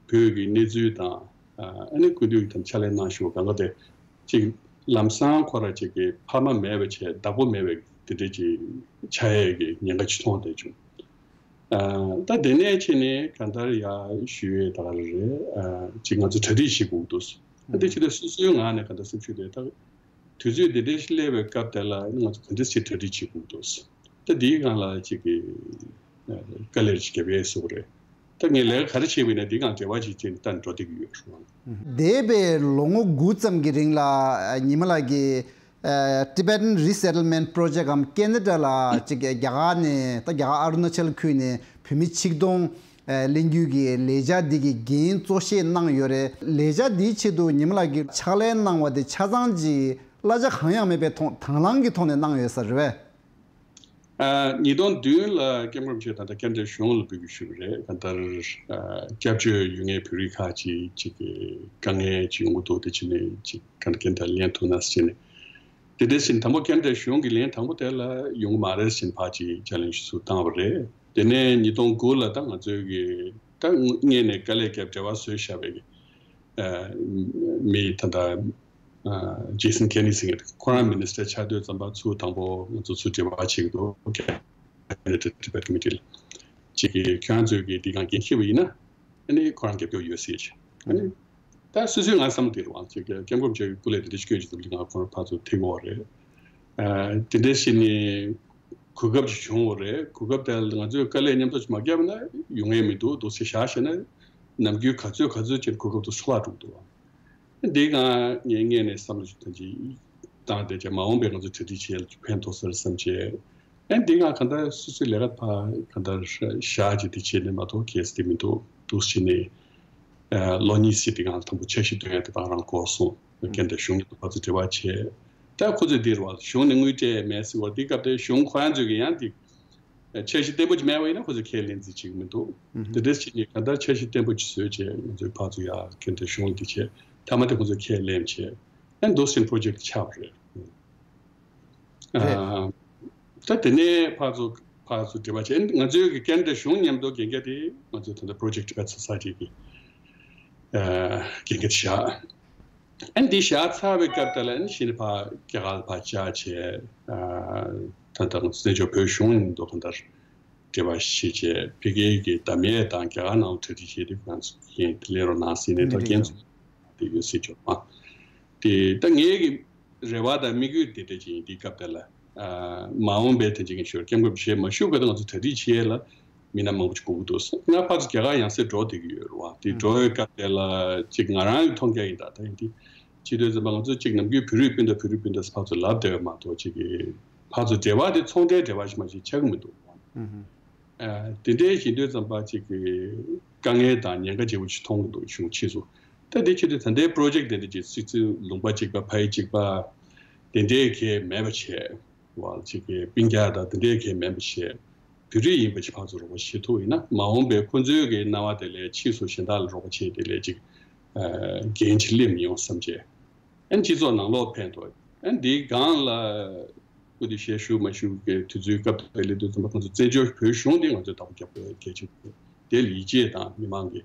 བོད་ཀྱི་གནས་ཚུལ་དང་ཨ་ནི་སྐུ་མདུན་གྱི་ཐམས་ཅད་ཕྱག་ལས་གནང་བཞུགས་གང་ག་དེ་གཅིག་ལམ་སང་ཁོ་རང་གཅིག་གི་ཕ་མ་མེད་པ་བྱས་བདག་པོ་མེད་པའི་དེ་འདྲས་ཀྱི་ཆགས་ཡས་ཀྱི་ཉེན་ཁ་ཅིག་མཐོང་བསྡད་བྱུང་། ཨ་ད་དེ་ནས་ཕྱིན་ནས་གང་ལྟར་ཡ་ཞུ་ཡས་ད་ག་རེ་རེད། ཨ་ཅིག་ང་ཚོ་གྲ་སྒྲིག་བྱེད་དགོས་འདུག་ཨ་དེ་ཕྱིན་ནས་སོ་སོའི་ངང་ནས་གང་ལྟར་སེམས་ཤུགས་དེ་ད་དུས་ཚོད་དེ་འདྲའི་ཞིག་སླེབས་པའི་སྐབས་དེ་ལ་ང་ཚོ་ག་འདྲ་ཞིག་གྲ་སྒྲིག་བྱེད་དགོས་འདུག་ད་དེའི་སྒང་ལ་ཅིག་གི་དཀའ་ལས་ཅིག་བརྒྱབ་ཡས་བཟོ་གི་རེད། ད་ངས་ལས་ཀ་ག་རེ་བྱས་པ་ཡིན་ན་དེའི་སྒང་འབྲེལ་བ་ཅིག་བྱས་ནས་ད་འགྲོ་བསྡད་ཀྱི་ཡོད་རེད། འདས་པའི་ལོ་ངོ་དགུ་ཙམ་གྱི་རིང་ལ་ཉི་མ་ལགས་ཀྱིས་Tibetan Resettlement Project གམ་ཁེ་ན་ཌ་ལ་ཅིག་རྒྱ་གར་ནས་ད་རྒྱ་གར་ཨ་རུ་ན་ཅལ་ཁུལ་ནས་བོད་མི་ཆིག་སྟོང་ལེན་རྒྱུ་གི་ལས་འཆར་འདི་གི་འགན་གཙོ་བཞེས་གནང་ཡོད་རེད། ལས་འཆར་འདིའི་ཆེད་དུ་ཉི་མ་ལགས་ཀྱིས་ཕྱག་ལས་གནང་བ་དེ་ཆ་ཚང་ཅིག་གླ་ཆ་གང་ཡང་མེད་པའི་ཐོག་དང་བླངས་ཀྱི་ཐོག་ནས་གནང་ཡོད་ས་རེད་པས། ཨ་ཉིས་སྟོང་བདུན་ལ་ཀེམ་ཀོན་རིན་པོ་ཆེ་ད་ལྟ་ཁེ་ན་ཌའི་གཞུང་ལ་འབོད་སྐུལ་ཞུས་པ་རེད། གང་ལྟར་ཨ་སྐྱབས་བཅོལ་ཡོད་མཁན་བོད་རིགས་ཁག་ཅིག་ཅིག་གི་དཀའ་ངལ་ཅིག་ཡོང་གི་འདུག་དེ་ཕྱིན་ནས་ཅིག་གང་ལྟར་ཁེ་ན་ཌ་ལ་ལེན་ཐུབ་ན་ཟེར་ནས། དེ་འདྲ་ཟེར་ནས་དང་པོ་ཁེ་ན་ཌའི་གཞུང་གིས་ལན་དང་པོ་དེ་ལ་ཡོང་གི་མ་རེད་ཟེར་ནས་ཕར་ཅིག་ཅ་ལེན་ཇི་ཚུར་བཏང་བ་རེད། དེ་ནས་ཉིས་སྟོང་དགུ་ལ་ད་ང་ཚོའི་གི་ད་སྔོན་ནས་དཀའ་ལས་བརྒྱབ་འབྲེལ་བ་བཟོས་བཞག་པའི་གི་ཨ་མི་ད་ལྟ་ཨ་ཇེ་སན་ཁེ་ནི་ཟེར་མཁན་ཁོ་རང་མི་ནི་སི་ཊར་ཆགས་དུས་ཙམ་པ་ཚུར་དང་པོ་ང་ཚོ་ཚུར་འབྲེལ་བ་བྱེད་ཀྱི་འདུག་ཁེ་ན་ཌ་ཊི་བེཊ་ཀོ་མི་ཊི་ལ་ཅིག་གིས་ཁྱོད་རང་ཚོས་ཀྱི་འདི་གང་འགན་འཁྱེར་བ་ཡིན་ན་ཨ་ནི་ཁོ་རང་རྒྱབ་སྐྱོར་ཡོད་སྲིད་ཅིག་ཨ་ནི་ད་སོ་སོའི་ང་བསམ་བློ་དེ་རེད་བ། ཅིག་ཀེམ་ཀོན་རིན་པོ་ཆེ་གི་སྐུ་ལས་དེ་འདྲ་ཞིག་བསྐྱོན་ཅིག་འདུག་ལ་ང་ཁོ་རང་ཕར་ཚུར་ཐུག་གི་ཡོད་རེད། ཨ་དེ་འདྲ་ཞིག་ནི་གོ་སྐབས་ཅིག་བྱུང་བ་རེད། གོ་སྐབས་དེ་ལ་ང་ཚོས་དཀའ་ལས་མཉམ་འཛོམས་ཅིག་མ་བརྒྱབ་ན་ཡོང་ཡས་མི་འདུག་འདུག་སེ་བཞག་བྱས་ན་ནམ་རྒྱུན་ག་ཚོད་ག་ཚོད་ཅིག་གོ་སྐབས་དེ་ཚོ་འཕྲོ་བརླག་འགྲོ་གི་འདུག་བ། འདི་སྒང་ངས་སྔོན་ནས་བསམ་བློ་ཞིག་ཐོན་གྱི་བཏང་བསྡད་བྱས་མ་འོངས་པའི་ང་ཚོ་གྲ་སྒྲིག་བྱེད་ཡས་ལ་ཕན་ཐོགས་ས་རེད་བསམ་བྱས། ཨ་འདི་སྒང་གང་ལྟར་སོ་སོའི་ལས་ཀ་ཕར་གང་ལྟར་བཞག་བྱས་འདི་བྱས་ནས་མ་གཏོགས་གལ་སྲིད་དེ་མི་འདུག་འདུག་བྱས་ནས་ཨ་ལོ་གཉིས་ཙམ་དེ་སྒང་ལ་དང་པོ་འཆར་གཞི་བཏོན་ཡས་དེ་ད་རང་འགོ་སོང་། ཁེ་ན་ཌ་གཞུང་གི་ཕར་ཚུར་འབྲེལ་བ་བྱས། ད་ཁོ་ཚོས་འདི་རེད་བ། གཞུང་ནས་དངུལ་སྤྲད་མེད་ཟེར་བ་འདི་སྐབས་དེ་གཞུང་ཁོ་རང་ཚོས་ཀྱི་ཡང་འདི་འཆར་གཞི་བརྟན་པོ་ཅིག་མེད་པ་ཡིན་ན་ཁོ་ཚོས་ཁས་ལེན་རྩིས་བྱེད་ཀྱི་མི་འདུག་དེ་འདྲ་བྱས་ནས་གང་ལྟར་འཆར་གཞི་བརྟན་པོ་ཅིག་བཟོས་བྱས་ང་ཚོའི་ཕར་ཚུར་ཡ་ཁེ་ན་ཌ་གཞུང་ལ་འདི་བྱས་མཐའ་མ་དེ་ཁོ་ཚོས་ཁས་ལེན་བྱས། ཨ་འདུག་སེ་པོ་རོ་ཇེཀ་ཆགས་པ་རེད། རེད། ཨ་ད་དེ་ནས་ཕར་ཚུར་ཕར་ཚུར་འབྲེལ་བ་བྱས། ང་ཚོའི་གི་ཁེ་ན་ཌ་གཞུང་མཉམ་དུ་འགན་འཁྱེར་དེ་ང་ཚོའི་ད་ལྟ་པོ་རོ་ཇེཀ་ཊི་ཌི་བེཊ་སོ་སའི་ཊི་གི་ཨ་འགན་འཁྱེར་བཞག་ཨ་འདི་བཞག་ཚར་བའི་སྐབས་དེ་ལ་ཨ་ནི་གཞི་ནས་ཕར་རྒྱ་གར་ལ་ཕར་བཅར་བྱས། ཨ་ད་ལྟ་ང་ཚོ་བཙན་བྱོལ་བོད་གཞུང་མཉམ་དུ་གང་ལྟར་འབྲེལ་བ་བྱེད་བྱས་ཕ་གིའི་གི་བདམས་ཡས་དང་རྒྱ་གར་ནང་གྲ་སྒྲིག་བྱས་ཏེ་ང་ཚོ་འགན་དེ་ལེན་རོགས་གནང་ཟེར་ནས་ད་འགན་འདི་འདྲ་ཚོ་དེ་ཡོད་སྲིད་ཅོག་མ་དེ་ད་ངའི་གི་རེ་བ་དང་དམིགས་ཡུལ་དེ་འདྲ་ཅིག་ཡིན། དེའི་སྐབས་དེ་ལ་ཨ་མ་འོངས་པའི་དེ་ཅིག་ཡིན་ཞོར་ཀེམ་ཀོན་རིན་པོ་ཆེ་མ་བཞུགས་སྐབས་དུ་ང་ཚོ་གྲ་སྒྲིག་བྱེད་ཡས་ལ་མི་སྣ་མང་པོ་ཅིག་དགོས་ཀྱི་འདུག་ང་ཕར་ཚུར་རྒྱ་གར་ཡང་སེ་འགྲོ་བསྡད་ཀྱི་ཡོད་རེད་བ། དེ་འགྲོ་བའི་སྐབས་དེ་ལ་ཅིག་ང་རང་གི་མཐོང་རྒྱ་ཡིན་ད་ད་ཡིན་དེ་བྱེད་དུས་ཙམ་པ་ང་ཚོ་ཅིག་ནམ་རྒྱུན་བོད་རིགས་སྤུན་ཟླ་བོད་རིགས་སྤུན་ཟླ་ཕར་ཚུར་ལབ་བསྡད་པ་མ་གཏོགས་ཅིག་གི་ཕར་ཚུར་འབྲེལ་བ་དེ་ཚོང་འབྲེལ་འབྲེལ་བ་ཞིག་མ་ཞིག་ཆགས་ཀྱི་མི་འདུག་ཨ་དེ་འདྲའི་ཞིག་དུས་ཙམ་པ་ཅིག་གི་དཀའ་ངལ་དང་ཉེན་ཁ་ཆེ་བོ་ཞིག་མཐོང་གི་འདུག་གཞུང་ཕྱིས་སུ། ད་དེ་ཆེད་དུ་ད་ལྟའི་པོ་རོ་ཇེཀ་ཊི་དེ་འདྲ་ཅིག་སྲིད་བྱུས་ལུང་པ་གཅིག་པ་ཕ་ཡུལ་གཅིག་པ་དེ་འདྲའི་གལ་མེད་པ་བྱས་བ་ཅིག་གི་སྤུན་ཀྱག་དང་དེ་འདྲའི་གལ་མེད་པ་བྱས་བོད་རིགས་ཡིན་པ་ཅིག་ཕར་ཚུར་རོགས་པ་བྱེད་ཐུབ་ཡིན་ན་མ་འོངས་པའི་ཁོ་ཚོའི་གི་སྣང་བ་དེ་ལས་ཕྱིས་སུ་གཞན་དག་ལ་རོགས་པ་བྱས་དེ་ལས་ཅིག་འགན་ཅིག་སླེབས་མི་ཡོང་བསམ་བྱས། ཨན་སྤྱི་ཚོགས་ནང་ལོགས་ཕན་ཐོགས། ཨན་འདིའི་སྒང་ལ་སྐུ་དེ་ཞལ་བཞུགས་མ་བཞུགས་ཀྱི་དུས་ཚོད་སྐབས་དེ་སླེབས་དུས་ཙམ་པ་ང་ཚོ་བཙན་བྱོལ་བོད་གཞུང་དེ་ང་ཚོས་བདག་པོ་རྒྱབ་དགོས་གལ་ཆེན་པོ་དེ་ལ་ཡིད་ཆེས་དང་མི་མང་གི་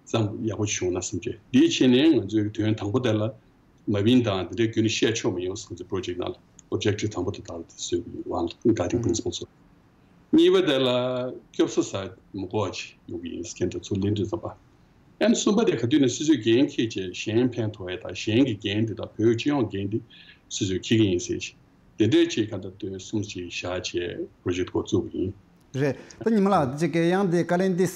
བསམ་ཡག་པོ་བྱུང་ན་བསམ་བྱས། འདིའི་ཆེད་ནས་ང་ཚོའི་དོན་དང་པོ་དེ་ལ་མ་བིན་དང་དེ་འདྲའི་རྒྱུན་ནས་བཤད་ཆོག་མི་ཡོང་ཟེར་ང་ཚོའི་པོ་རོ་ཇེཀ་ཊི་དང་པོ་དེ་དག་ལ་དེ་བཟོས་དགོས་ཡོད་ཝན་ག་ཌིང་པི་རིན་སི་པལ་སོགས། གཉིས་པ་དེ་ལ་སྐྱོབ་གསོ་ཟ་མི་དགོས་ཅིག་ཡོང་གི་ཡིན་སྐད་འདྲ་ཚུར་ལེན་དུས་ཙམ་པ། ཨན་གསུམ་པ་དེ་ག་དུས་ནས་སོ་སོའི་འགན་འཁྱེར་བྱས་གཞན་ཕན་ཐོགས་ཡས་དང་གཞན་གྱི་འགན་དེ་དང་བོད་སྤྱི་ཡོངས་འགན་དེ་སོ་སོས་འཁྱེར་གྱི་ཡིན་ཟེར་ཞིང་དེ་འདྲའི་ཆེད་ག་འདྲ་དོན་གསུམ་ཞིག་བཞག་བྱས་པོ་རོ་ཇེཀ་ཊི་འགོ་བཙུགས་པ་ཡིན། རེད། ད་ཉི་མ་ལགས་ཅིག་གི་ཡང་དེ་བཀའ་ལན་དེ་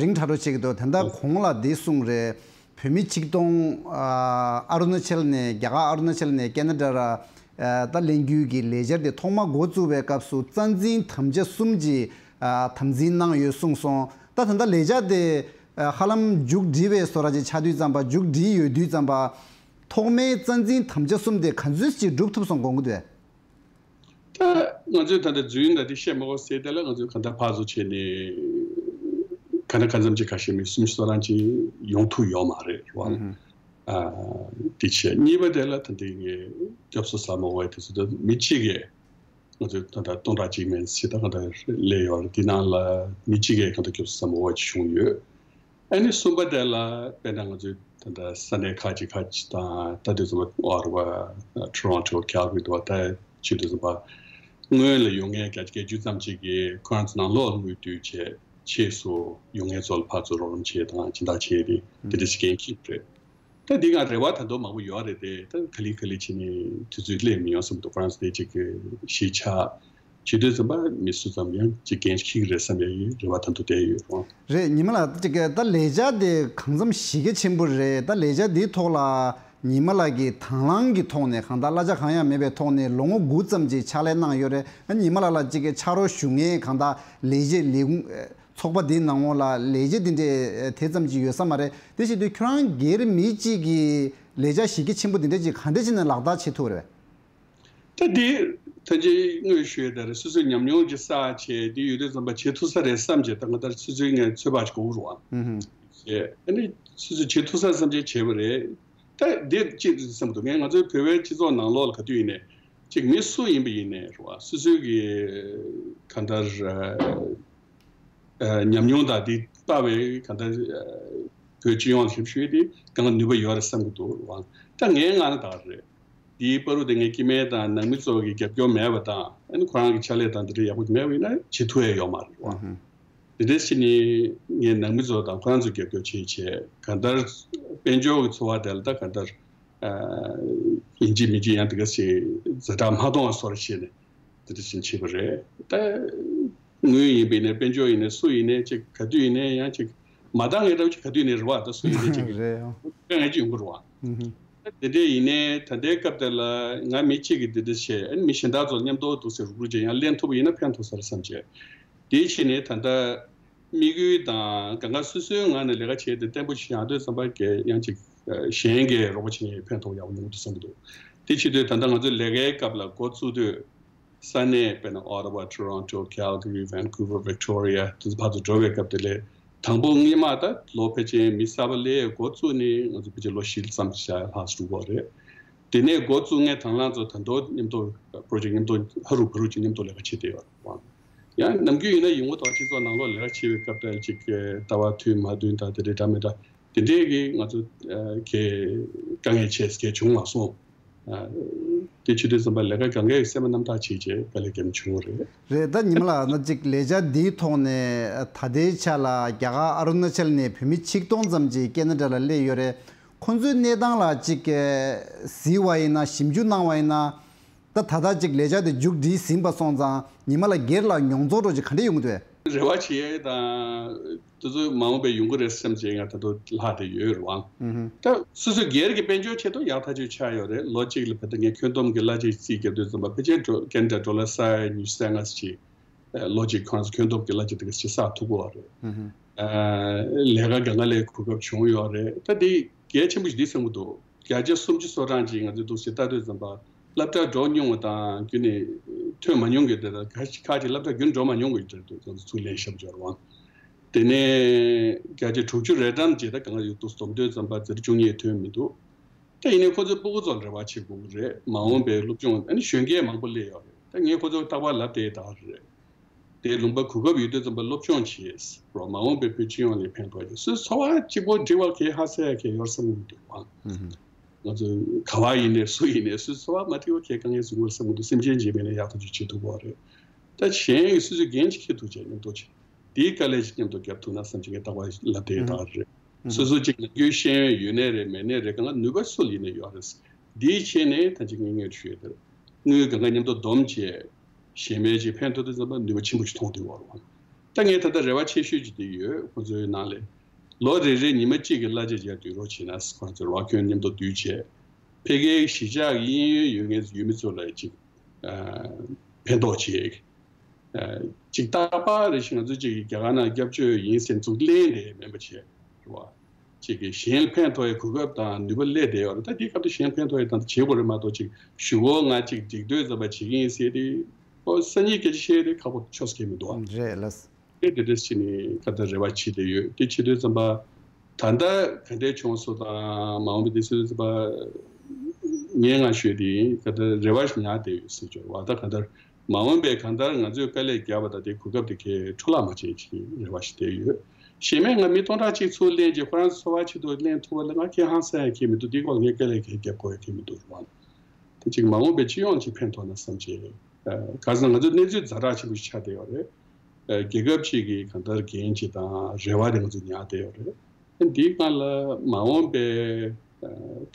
རིང་དྲགས་འགྲོ་བྱེད་ཀྱི་འདུག་དེ་འདྲ་གོང་ལ་དེ་གསུངས་རེད། བོད་མི་ཆིག་སྟོང་ཨ་རུ་ན་ཅལ་ནས་རྒྱ་གར་ཨ་རུ་ན་ཅལ་ནས་ཁེ་ན་ཌ་ལ་ད་ལེན་རྒྱུའི་གི་ལས་འཆར་དེ་ཐོག་མ་འགོ་བཙུགས་པའི་སྐབས་སུ་རྩ་འཛིན་དམ་བཅའ་གསུམ་གྱི་དམ་འཛིན་གནང་ཡོད་གསུངས་སོང་། ད་ད་ལྟ་ལས་འཆར་དེ་ཧ་ལམ་མཇུག་སྒྲིལ་བའི་བཟོ་འདྲ་ཅིག་ཆགས་དུས་ཙམ་པ། མཇུག་སྒྲིལ་ཡོད་དུས་ཙམ་པ། ཐོག་མའི་རྩ་འཛིན་དམ་བཅའ་གསུམ་དེ་ག་ཚོད་ཅིག་འགྲུབ་ཐུབ་སོང་དགོངས་ཀྱི་འདུག་ད་ང་ཚོས་ད་ལྟ་རྫུན་ད་དེ་བཤད་མ་དགོས་ཟེར། དེ་ལ་ང་ཚོས་གང་ལྟར་ཕར་ཚུར་བྱས་ནས་ག་ན་གང་འཚམ་ཅིག་ཁ་ཤས་མི་གསུམ་བཞི་སོ་རང་ཅིག་ཡོང་ཐུབ་ཡོད་མ་རེད་རེད་བ། དེ་བྱས་གཉིས་པ་དེ་ལ་ད་ལྟའི་ངས་སྐྱོབ་གསོ་ཟ་མ་དགོས་དེ་ཚོ་ད་མི་གཅིག་གིས་ང་ཚོས་ད་ལྟ་སྟོང་ཕྲག་གཅིག་མན་ཞིག་ད་གང་ལྟར་སླེབས་ཡོད་རེད། དེ་ནང་ལ་མི་གཅིག་གིས་གང་ལྟར་སྐྱོབ་གསོ་ཟ་མ་དགོས་ཅིག་བྱུང་ཡོད། ཨ་ནི་གསུམ་པ་དེ་ལ་དཔེར་ན་ང་ཚོའི་ད་ལྟ་ས་གནས་ཁག་ཅིག་ཁག་ཅིག་དང་ད་དུས་ཙམ་པ་ཨོ་ཊ་ཝ། ཊོ་རོན་ཊོ། ཀལ་གྷ་རི་འདུག་བ། ད་བྱེད་དུས་ཙམ་པ་སྔོན་ལ་ཡོང་མཁན་བརྒྱ་ཆ་བརྒྱད་ཅུ་ཙམ་ཅིག་གིས་ཁོ་རང་ཚོ་ནང་ལོགས་ལ་དངུལ་བསྡུས་བྱས་ཕྱིས་སུ་ཡོང་མཁན་ཚོ་ལ་ཕར་ཚུར་རོགས་རམ་བྱས་དང་སྦྱིན་བདག་བྱས་ཏེ་དེ་འདྲ་ཞིག་འགན་འཁྱེར་རེད། ད་འདི་ག་རེ་བ་ད་དུང་མང་པོ་ཡོད་རེད་དེ། ད་ག་ལེ་ག་ལེ་བྱས་ནས་དུས་ཚོད་སླེབས་མི་ཡོང་བསམ་འདུག་ཁོ་རང་ཚོ་དེ་ཅིག་གི་གཞིས་ཆགས་བྱེད་དུས་ཙམ་པ་མི་སུ་ཙམ་ཡང་ཅིག་འགན་འཁྱེར་གི་རེད་བསམ་ཡ་ཡི་རེ་བ་ད་དུང་བསྡད་ཡོད་རེད། རེད། ཉི་མ་ལགས་ཅིག་གི་ད་ལས་འཆར་དེ་གང་འཚམ་གཞི་རྒྱ་ཆེན་པོ་རེད། ད་ལས་འཆར་འདིའི་ཐོག་ལ་ཉི་མ་ལགས་ཀྱིས་དང་བླངས་ཀྱི་ཐོག་ནས་གང་ལྟར་གླ་ཆ་གང་ཡང་མེད་པའི་ཐོག་ནས་ལོ་ངོ་དགུ་ཙམ་ཅིག་ཕྱག་ལས་གནང་ཡོད་རེད། ཉི་མ་ལགས་ལ་ཅིག་གི་ཕྱག་རོགས་ཞུ་མཁན་གང་ལྟར་ལས་བྱེད་ལས་ཁུངས་ཚོགས་པ་འདིའི་ནང་ལོགས་ལ་ལས་བྱེད་འདི་འདྲས་དེ་ཙམ་ཅིག་ཡོད་ས་མ་རེད། དེ་བྱེད་དུས་ཁྱོད་རང་སྒེར་མི་གཅིག་གིས་ལས་འཆར་གཞི་རྒྱ་ཆེན་པོ་འདི་འདྲས་ཅིག་ག་འདྲས་བྱས་ནས་ལག་བསྟར་བྱེད་ཐུབ་རེད། ད་འདི་ད་ཅི་དངོས་ཞུས་ཡོད་ད་རེད། སོ་སོའི་ཉམས་མྱོང་ཅིག་བསགས་བྱས་འདི་ཡོད་དུས་ཙམ་པ་བྱེད་ཐུབ་ས་རེད་བསམ་བྱས། ད་ང་ད་སོ་སོའི་ངས་ཚོད་དཔག་ཅིག་དགོས་རུང་བྱས། ཨ་ནི་སོ་སོས་བྱེད་ཐུབ་ས་བསམ་བྱས་བྱས་པ་རེད། ད་འདི་ཅིག་བསམ་འདུག་ངས་ང་ཚོའི་བོད་པའི་སྤྱི་ཚོགས་ནང་ལོགས་ལ་ག་དུས་ཡིན་ནས་ཅིག་མི་སུ་ཡིན་པ་ཡིན་ནས་རེད་བ། སོ་སོའི་གི་གང་ལྟར་ཨ་ཉམས་མྱོང་དང་དེ་དཔག་པའི་གང་ལྟར་ཨ་བོད་སྤྱི་ཡོངས་ལ་ཞིབ་ཞུས་ཏེ་གང་ནུས་པ་ཡོད་རེད་བསམ་གི་འདུག་རེད་བ། ད་ངའི་ངག་ནས་ད་རེད། དེའི་བར་དུ་དེ་ངའི་སྐྱེ་དམན་དང་ནང་མི་ཚོ་གི་རྒྱབ་སྐྱོར་མེད་པ་དང་། ཨ་ནི་ཁོ་རང་གི་ཕྱག་ལས་དང་དེ་འདྲ་ཡག་པོ་མེད་པ་ཡིན་ན་བྱེད་ཐུབ་ཡ་ཡོད་མ་རེད་བ། དེ་འདྲ་བྱས་ནས་ངས་ནང་མི་ཚོ་དང་ཁོ་རང་ཚོ་རྒྱབ་སྐྱོར་བྱེད་བྱས། གང་ལྟར་དཔལ་འབྱོར་གྱི་འཚོ་བ་དེ་ལ་ད་གང་ལྟར་ཡིན་གཅིག་མིན་གཅིག་ཡང་དེ་ག་ཞིག་ཛ་དྲག་མ་གཏོང་བ་སོར་བྱས་ནས་དེ་འདྲ་བྱས་བྱས་པ་རེད། ད་དངུལ་ཡིན་པ་ཡིན་ནའི་དཔལ་འབྱོར་ཡིན་ནའི་སུ་ཡིན་ནའི་ཅིག་ག་དུས་ཡིན་ནའི་ཡང་ཅིག་མ་འདང་ངེས་འདྲ་བོ་ཅིག་ག་དུས་ཡིན་ནའི་རེད་བ། ད་སུ་ཡིན་ནའི་ཅིག་རེད་ཡང་དཀའ་ངལ་ཅིག་ཡོང་གི་རེད་བ། དེ་འདྲས་ཡིན་ནའི་ད་ལྟའི་སྐབས་དེ་ལ་ང་མི་གཅིག་གིས་འདི་འདྲ་བྱས། ཨ་ནི་མི་གཞན་དག་ཚོ་མཉམ་དུ་འདུག་སེ་རུག་རུག་བྱས་ཡང་ལེན་ཐུབ་པ་ཡིན་ན་ཕན་ཐོགས་ས་རེད་བསམ་བྱས། དེའི་ཕྱིར་ནས་ད་ལྟ་དམིགས་ཡུལ་དང་གང་ག་སོ་སོའི་ངང་ནས་ལས་ཀ་བྱས་ཏེ་བརྟན་པོ་ཞིག་ཡོང་དུས་ཙམ་པ་གས་ཡང་ཅིག་གཞན་གྱིས་རོགས་པ་བྱེད་མཁན་ཕན་ཐོགས་ཡག་པོ་ཡོང་གི་འདུག་བསམ་གྱི་འདུག་དེ་བྱེད་དུས་ད་ལྟ་ང་ཚོས་ལས་ཀའི་སྐབས་ལ་འགོ་བཙུགས་དུས། ས་གནས་དཔེར་ན་Ottawa, Toronto, Calgary, Vancouver, Victoria དེ་ཚོ་ཕར་ཚུར་འགྲོ་བའི་སྐབས་དེ་ལས་དང་པོ་སྔོན་མ་ད་ལོ་ཕལ་ཆེར་མི་གསར་པ་སླེབས་འགོ་བཙུགས་ནས་ང་ཚོ་ཕལ་ཆེར་ལོ་བཞི་ཙམ་ཞིག་ལྷག་འགྲོ་གི་རེད། དེ་ནས་འགོ་བཙུགས་མཁན་དང་བླངས་ཚོ་ད་དུང་མཉམ་དུ་པོ་རོ་ཇེག་མཉམ་དུ་ཧ་རུ་བ་རུ་ཅིག་མཉམ་དུ་ལས་ཀ་བྱེད་བསྡད་ཡོད་རེད། ཡང་ནམ་རྒྱུན་ཡིན་ན་ཡོང་སྒོ་དང་སྤྱི་ཚོགས་ནང་ལོགས་ལས་ཀ་བྱེད་པའི་སྐབས་དེ་ཅིག་ལྟ་བ་མཐུན་མ་མཐུན་དང་དེ་འདྲའི་འདྲ་མི་འདྲ་དེ་འདྲའི་གི་ང་ཚོ་གི་དཀའ་ངལ་ཆེ་གི་བྱུང་མ་སོང་། དེ་བྱེད་དུས་ཙམ་པ་ལས་ཀ་གང་གའི་སེམས་པ་རྣམ་དག་བྱས་བྱས་དཀའ་ལས་བརྒྱབ་བྱུང་བ་རེད། རེད། ད་ཉི་མ་ལགས་ན་ཅིག་ལས་འཆར་འདིའི་ཐོག་ནས་ད་ལྟའི་ཆ་ལ་རྒྱ་གར་ཨ་རུ་ན་ཅལ་ནས་བོད་མི་ཆིག་སྟོང་ཙམ་ཅིག་ཀེ་ན་ཌ་ལ་སླེབས་ཡོད་རེད། ཁོང་ཚོའི་གནས་སྟངས་ལ་ཅིག་གཟིགས་པ་ཡིན་ན། ཞིབ་འཇུག་གནང་བ་ཡིན་ན། ད་ད་ལྟ་ཅིག་ལས་འཆར་དེ་མཇུག་སྒྲིལ་ཟིན་པ་སོང་ཙང་ཉི་མ་ལགས་སྒེར་ལ་མྱོང་ཚོར་འདྲ་ཅིག་ག་འདྲ་ཡོང་གི་འདུག་རེ་བ་བྱེད་ཡས་དང་དེ་ཚོ་མ་འོངས་པའི་ཡོང་གི་རེད་བསམ་བྱས་ང་ད་དུང་ལྷག་བསྡད་ཡོད་རེད་བ། ད་སོ་སོའི་སྒེར་གྱི་དཔལ་འབྱོར་ཆེད་དུ་ཡག་ཐག་ཆོད་ཆགས་ཡོད་རེད། ལོ་གཅིག་ལ་ཕལ་ཆེར་ངས་ཁྱོན་བསྡོམས་ཀྱི་གླ་ཆ་རྩིས་བརྒྱབ་དུས་ཙམ་པ་ཕལ་ཆེར་ཌོ་ཀེ་ན་ཌ་ཌོ་ལར་ས་ཡ་ཉི་ཤུ་རྩ་ལྔ་ཅིག་ལོ་གཅིག་ཁོ་རང་ཚོ་ཁྱོན་བསྡོམས་ཀྱི་གླ་ཆ་དེ་ག་ཅིག་བསགས་ཐུབ་ཀྱི་ཡོད་རེད། ལས་ཀ་གང་ག་ལས་གོ་སྐབས་བྱུང་ཡོད་རེད། ད་དེ་གལ་ཆེན་པོ་ཞིག་འདི་བསམ་གྱི་འདུག་བརྒྱ་ཆ་སུམ་ཅུ་སོ་གྲངས་ཅིག་ང་ཚོས་འདུག་སེ་ལྟ་དུས་ཙམ་པ་སློབ་གྲྭ་འགྲོ་མྱོང་བ་དང་རྒྱུན་ནས་ཐོན་མ་མྱོང་མཁན་དེ་དང་ཁ་ཁ་ཅིག་སློབ་གྲྭ་རྒྱུན་འགྲོ་མ་མྱོང་མཁན་དེ་ཚོ་ཚུར་ལེན་ཞབས་འབྱོར་བ། དེ་ནས་བརྒྱ་ཆ་དྲུག་ཅུ་རེ་གྲངས་ཅིག་ད་གང་ག་ཡོད་འདུག་འཛོམས་དུས་ཙམ་པ་ཟེར་བཅུ་གཉིས་ཐོན་མི་འདུག་ད་ཡིན་ནའི་ཁོ་ཚོའི་སྤུ་གུ་ཚོར་རེ་བ་བྱེད་དགོས་ཀྱི་རེད། མ་འོངས་པའི་སློབ་སྦྱོང་ཨ་ནི་གཞོན་སྐྱེས་མང་པོ་སླེབས་ཡོད་རེད། ད་ངས་ཁོ་ཚོར་རྟག་པར་ལབ་བསྡད་ཡོད་རེད། དེའི་ལུང་པ་གོ་སྐབས་ཡོད་དུས་ཙམ་པ་སློབ་སྦྱོང་བྱས་རོགས། མ་འོངས་པའི་བོད་སྤྱི་ཡོངས་ལ་ཕན་ཐོགས་ཡོད། སོའི་འཚོ་བ་གཅིག་པོ་འབྲི་བ་གས་ཧ་སེ་ཡ་གས་ཡོད་བསམ་གྱི་འདུག་བ། ང་ཚོ་ག་བ་ཡིན་ནའི་སུ་ཡིན་ནའི་སོའི་འཚོ་བ་མ་འབྲི་བ་གས་དཀའ་ངལ་བཟོ་གི་ཡོད་བསམ་གྱི་འདུག་སེམས་ཅན་རྗེས་མིན་ལ་ཡག་ཐག་ཆོད་བྱེད་ཐུབ་པ་རེད། ད་གཞན་གྱིས་སོ་སོའི་འགན་ཅིག་འཁྱེར་ཐུབ་བྱས་མཉམ་དུ་བྱས། དེའི་དཀའ་ལས་ཅིག་མཉམ་དུ་བརྒྱབ་ཐུབ་ན་བསམ་གྱི་ངས་རྟག་པར་ལབ་བསྡད་ཡོད་རེད། སོ་སོ་གཅིག་ནམ་རྒྱུན་ཤེས་ཡོན་ཡོད་ནའི་རེད། མེད་ནའི་རེད། གང་ག་ནུས་པ་སུ་ལ་ཡིན་ནའི་ཡོད་རེད། འདིའི་ཆེད་ནས་ད་ཅིག་ངས་ངས་ཞུ་ཡས་དེར་དངུལ་གང་ག་མཉམ་དུ་བསྡོམས་བྱས་གཞན་པའི་ཅིག་ཕན་ཐོགས་དུས་ཙམ་པ་ནུས་པ་ཆེན་པོ་ཞིག་མཐོང་བསྡད་ཡོད་རེད། ད་ངས་ད་ལྟ་རེ་བ་ཆེ་ཤོས་ཅིག་དེ་ཡོད། ཁོང་ཚོའི་ནང་ལས་ལོ་རེ་རེ་ཉི་མ་གཅིག་གི་གླ་ཆ་བརྒྱ་བསྡུ་རོགས་བྱས་ན། ཁོང་ཚོའི་རོགས་ཁྱོན་མཉམ་དུ་བསྡུས་བྱས་ཕ་གིའི་གཞིས་ཆགས་ཀྱི་གཡས་གཡོན་ཡོད་མཁན་ཡུལ་མི་ཚོ་ལ་ཅིག་ཕན་ཐོགས་བྱེད། ཅིག་རྟག་པར་རེ་ཞིག་ང་ཚོ་ཅིག་རྒྱ་གར་ནང་སྐྱབས་བཅོལ་ཡིན་ཟེར་འཛུགས་གླེང་དེ་མིན་པ་བྱས། རེད་བ། ཅིག་གི་གཞན་ལ་ཕན་ཐོགས་ཡའི་གོ་སྐབས་དང་ནུས་པ་སླེབས་བསྡད་ཡོད་རེད། ད་དེའི་སྐབས་དུ་གཞན་ལ་ཕན་ཐོགས་ཡའི་དང་བྱེད་དགོས་རེད་མ་གཏོགས། ཅིག་གཞུག་གུ་ང་ཅིག་འགྲིག་འདོད་ཙམ་པ་བྱེད་ཀྱི་ཡིན་ཟེར་ཏེ། ཨོ་སང་ཉིན་སྐད་ཆ་བཤད་དེ་ཁག་པོ་ཆགས་ཀྱི་མི་འདུག་ཨ། རེད་ལགས། དེ་དེ་འདྲས་བྱས་ནས་ག་ད་རེ་བ་བྱེད་བསྡད་ཡོད། དེ་བྱེད་དུས་ཙམ་པ། ད་ལྟ་ག་འདྲས་བྱུང་སོང་དང་མ་འོངས་པའི་དུས་ཚོད་ཙམ་པ། ངས་ང་ཞུས་དེ་ག་ད་རེ་བ་ཞིག་ཉར་བསྡད་ཡོད་ཟེར་ཆོག་བ། ད་ག་ད་མ་འོངས་པའི་གང་ལྟར་ང་ཚོས་དཀའ་ལས་བརྒྱབ་པ་དང་དེ་གོ་སྐབས་དེ་གའི་འཕྲོ་བརླག་མ་བྱེད་ཅེས་རེ་བ་ཞིག་བསྡད་ཡོད། གཞན་མ་ང་མི་སྟོང་ཕྲག་གཅིག་ཚུར་ལེན་རྗེས་ཁོ་རང་ཚོ་འཚོ་བ་ཆེད་དུ་ལེན་ཐུབ་པ་ལ་ང་ཁེ་ཧང་སང་ཡང་ཁེ་མི་འདུག་དེའི་སྐོར་ངས་དཀའ་ལས་ཁེ་བརྒྱབ་དགོས་ཡང་ཁེ་མི་འདུག་རེད་བ། དེ་གཅིག་མ་འོངས་པའི་སྤྱི་ཡོངས་ཀྱི་ཕན་ཐོགས་ན་བསམ་བྱས། ག་ཟེར་ན་ང་ཚོ་གནས་ཚུལ་ཛ་དྲག་ཆེན་པོ་ཞིག་ཆགས་བསྡད་ཡོད་རེད། རྒྱལ་ཁབ་ཅིག་གི་གང་ལྟར་འགན་ཅིག་དང་རེ་བ་དེ་ང་ཚོ་ཉར་བསྡད་ཡོད་རེད། འདིའི་སྒང་ལ་མ་འོངས་པའི་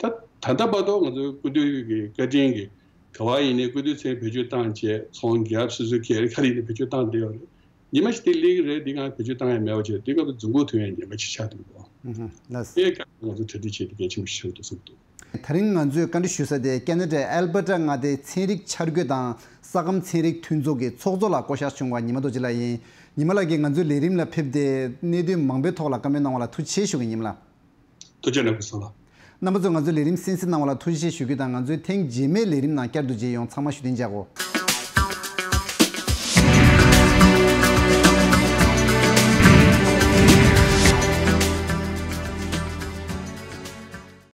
ད་ད་ལྟ་བར་དུ་ང་ཚོའི་སྐུ་མདུན་གྱི་བཀའ་དྲིན་གྱིས་ག་བ་ཡིན་ནའི་སྐུ་མདུན་མཚན་བེད་སྤྱོད་བཏང་བྱས་ཚོང་རྒྱབ་སོ་སོའི་ཁེ་ཁ་རིག་ནས་བེད་སྤྱོད་བཏང་བསྡད་ཡོད་རེད། ཉི་མ་ཞིག་དེ་སླེབས་ཀྱི་རེད། འདི་གང་བེད་སྤྱོད་བཏང་ཡ་མེད་པ་བྱས་དེ་སྐབས་དུ་རྫུན་གོག་ཐོན་ཡ་ཉེན་ཁ་ཆེ་ཆགས་འདུག་གོ། ལགས། དེ་ག་ང་ཚོ་གྲ་སྒྲིག་བྱེད་དེ་གལ་ཆེན་པོ་ཞིག་ཆགས་འདུག་བསམ་འདུག་དེ་རིང་ང་ཚོས་བཀའ་འདྲི་ཞུ་ས་དེ་ཁེ་ན་ཌའི་ཨལ་བྷར་ཊ་མངའ་སྡེའི་ཚན་རིག་འཆར་འགོད་དང་ས་ཁམས་ཚན་རིག་མཐུན་ཚོགས་ཀྱི་ཚོགས་གཙོ་ལགས་བསྐོ་བཞག་བྱུང་བ་ཉི་མ་རྡོ་རྗེ་ལགས་ཡིན། ཉི་མ་ལགས་ཀྱིས་ང་ཚོའི་ལས་རིམ་ལ་ཕེབས་ཏེ་གནད་དོན་མང་པོའི་ཐོག་ལ་བཀའ་མོལ་གནང་བ་ལ་ཐུགས་རྗེ་ཆེ་ཞུ་གི་ཉི་མ་ལགས། ཐུགས་རྗེ་གནང་གི་སོང་ལགས། རྣམ་པ་ཚོས་ང་ཚོའི་ལས་རིམ་གསན་གཟིགས་གནང་བ་ལ་ཐུགས་རྗེ་ཆེ་ཞུ་རྒྱུ་དང་ང་ཚོའི་ཐེངས་རྗེས་མའི་ལས་རིམ་ནང་བསྐྱར་དུ་མཇལ་ཡོང་། ཚང་མ་བཞུགས་གདན་འཇགས་གོ།